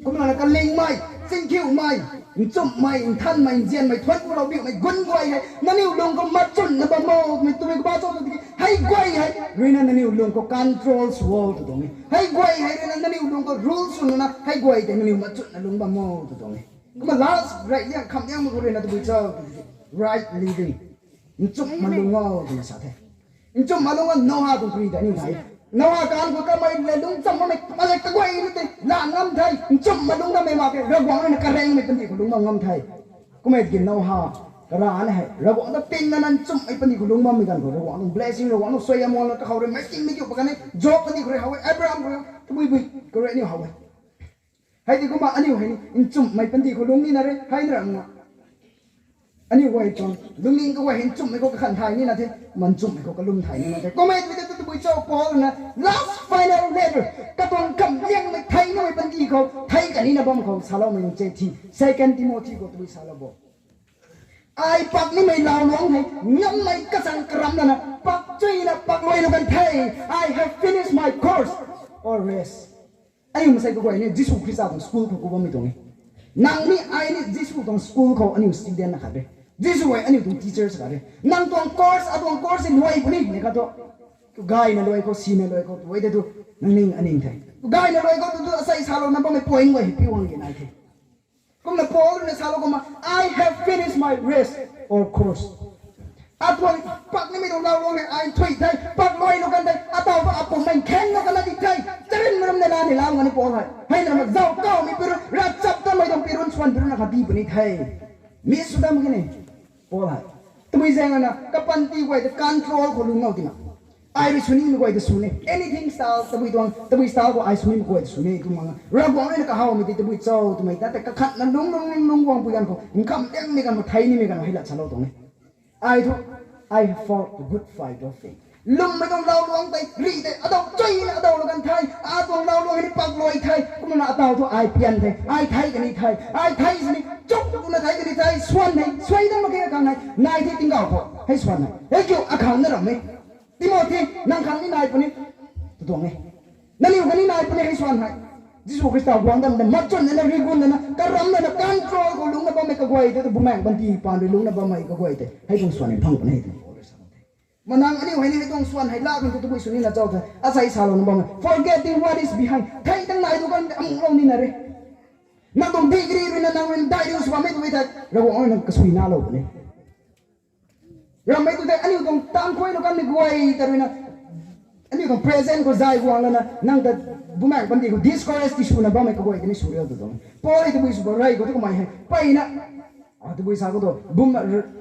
Kumna kalingmei, chingkhiumei, nchumhmei, nthanmei, nzianmei, thuanc kulou biuhmei gun guay hei nangniw lung khou matchutna bam o twmei twmei khou ba cho tu tiki hei guay hei rui na nangniw lung khou control sw o tu tuang e. Hei guay hei rui na nangniw lung khou rule sw nuna hei guay tei nangniw matchutna lungc bam o tu tuang e. Kumna last right liang kham liangmei khou rui na tabui cho tu tiki right living. Nchumhna lungc o twna sa the. Nchumhna lungc o Noah tuang pary ta aniu thay. Noah kanv khou kamei le lungc cham makmei, kamei le kaguay na tei la ngam the. Nchumhna lungc dammei mak khe, Ravguangc rui na karengmei kandih khou lungc bam ngam the. Kummei tiki Noah, karana hei Ravguangc ta pingna na nchumhmei kandih khou lungc bammei ganv khou Ravguangc tuang blessing, Ravguangc tuang suaihiam guang na kakhou rui meic tingmei kiu pa kan e. Job kandih khou rui how e, Abraham khou rui, tabui bui khou rui aniu how e. Hei tei kumna aniu hei ni nchumhmei kandih khou lungc nina re, hei na ra nga. Aniu guay tuang lungning kaguay hei nchumhmei khou kakhan thay nina the, ma nchumhmei khou kalum thay nina the. Kummei tei tu tabui cho Paul na last final letter, katuang kham liangmei thei namei kandih khou thei kanina bam khou saloumei nunc che thi, Second Timothy khou tabui salou bo. Ai pak nimei lau luang hei ngammei kachang karam lana pak chuina pak luai lou kan the. I have finished my course or race. Aniu masei kaguay ni Jisu Khrista tuang school khou ku bammei tuang e. Nang ni ai ni Jisu tuang school khou aniu student na khat re. Jisu hei aniu tuang teachers khat re. Nang tuang course, atuang course si luai puni ni khat tu. Gayna luai khou, sina luai khou, tu ai de tu nang ning aning the. Gayna luai khou tu tu asei salouna bammei point guay hei piu wang ge nai the. Kumna Paul rui na salou kumna, I have finished my race or course. Atuang pak nimei tuang lau luang hei ai nthui the, pak luai lou kan the, ataw pa apum mei khen lou kan di the. Charin maram na la ni lau ngani Paul hei. Hei na ma zau kau mi pirun, ravchap tamei tuang pirun, swan pirun na kha di puni the. Mi sw dam kini Paul hei. Tabui zaeng na kapanty guay ta control khou lung ngau tina. Ai rui sw nimei guay ta sw ni. Anything style, tabui tuang, tabui style khou ai sw nimei guay ta sw ni. Kum manga Ravguangc rui na kahawmei tei tabui cho twmei ta tei kakhatna lung lung lung lung guang pui ganv khou nkham liangmei ganv khou thei nimei ganv khou hei lat salou tuang e. Ai thu, I have fought the good fight of faith. Lwmmei tuang lau luang tei rih tei adaw chuina adaw lou kan the. Atuang lau luang hei ni pak luai the. Kumna ataw thu ai pian the. Ai thei kani the. Ai thei sini chuk twna thei kani the. Swan hei suai dam mak khe khang hei nai the tingkauh khou hei swan hei. Hei kiu akhang na ram e. Timothy, nang khang ni nai puni. Tu tuang e. Nangniw khang ni nai puni hei swan hei. Jisu Khrista guang dam na, machun na, rigun na, karam na, control khou lungcna bammei kaguay tei, bumaengh panty paan rui lungcna bammei kaguay tei hei tuang swan hei phang puni hei tuang Paul rui sa the. Ma nang aniu hei ni hei tuang swan hei laa khang tu tabui sw nina chau the. Asei salouna bammei forgetting what is behind. Thei tang nai tu kan amuhlou nina re. Nang tuang degree rui na nang rui dai riu sw bammei tu thei Ravguangc rui nang kasui nalou puni. Rammei tu tei aniu tuang tang khuailou kanmei guay ta rui na, aniu tuang present khou zay guang lana nang ta bumaengh panty khou discourage ti swna bammei kaguay tei ni sw riu tu tuang. Paul hei tabui sw ba rey khou tu kamei hei mpeyna, tabui sa khou tu bum,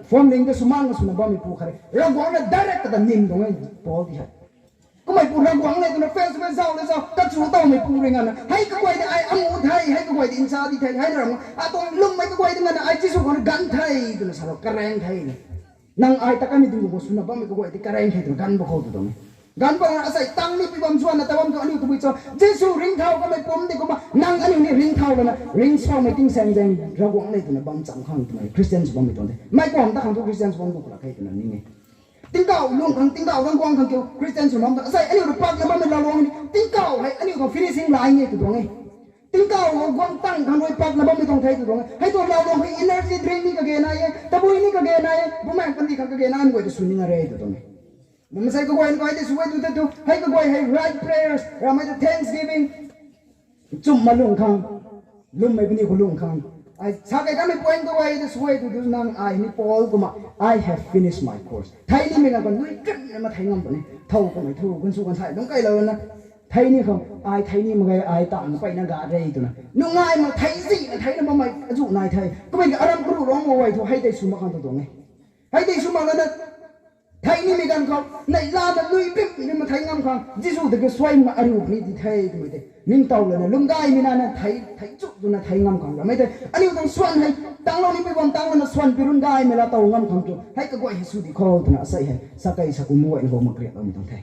phwamling ta swmaan ka swna bammei pu khat e. Ravguangc na direct kata nim tuang e Paul ti hei. Kummei pu Ravguangc le twna face to face zau le zau kachu tawmei pu rui nganvna hei kaguay tei ai amu the, hei kaguay tei nsa di the, hei na ram atuang lwmmei kaguay tei nganvna ai Jisu khou rui ganv the twna salou kareng the. Nang ai ta kanmei ding khou swna bammei kaguay tei kareng the twna ganv ba khou tu tuang e. Ganv ba na asei tang ni pi bam zuanna ta bam tu aniu tabui cho Jisu ringcthau kamei pum di kumna nang aniu ni ringcthau lana ringcsaumei tingsaeng zaeng Ravguangc le twna bam cham khang twmei Christian sw bammei tuang the. Mei kuam ta khang thu Christian sw bam gu kala khe twna ning e. Tingkauh lung khang, tingkauh Ravguangc khang kiu Christian sw bam ta asei aniu rui pakna bammei lau luang ni tingkauh hei aniu tuang finishing line e tu tuang e. Tingkauh guang tang khang rui pakna bammei tuang the tu tuang e. Hei tuang lau luang hei energy drink ni kage nai e, tabui ni kage nai e, bumaengh panty khang kage nai e, mei guay ta sw ni na re tu tuang e. Bum sei kaguay ni kai tei sw e tu tei tu hei kaguay hei right prayers, rammei ta thanksgiving, nchumhna lung khang, lwmmei puni khou lung khang. Ai sa kei kanmei point kaguay tei sw e tu tu nang ai ni Paul kumna, I have finished my course. Thei nimei ganv khou nui krimna ma thei ngam puni. Thow kummei thu kan sw kan sai lung kailou na. Thei ni khang ai thei ni mak ge, ai tang mpeyna ga re twna nungai mak thei zihna theina bammei azuh nai the. Kummei ki aram karuh rong guay thu hei tei sw mak khang tu tuang e. Hei tei sw mak lana thei nimei ganv khou neihla na nui krimna ma thei ngam khang Jisu tei kasuai ma ariu ni di the twmei tei ningtow lana lungc gaymei nana thei, thei chu twna thei ngam khang rammei tei aniu tuang swan hei tanglou ni pi bam tang lana swan pi run gaymei la tow ngam khang tu hei kaguay hei sw di khou twna asei hei sa kei sa kum guayna khou mak riakloumei tuang the.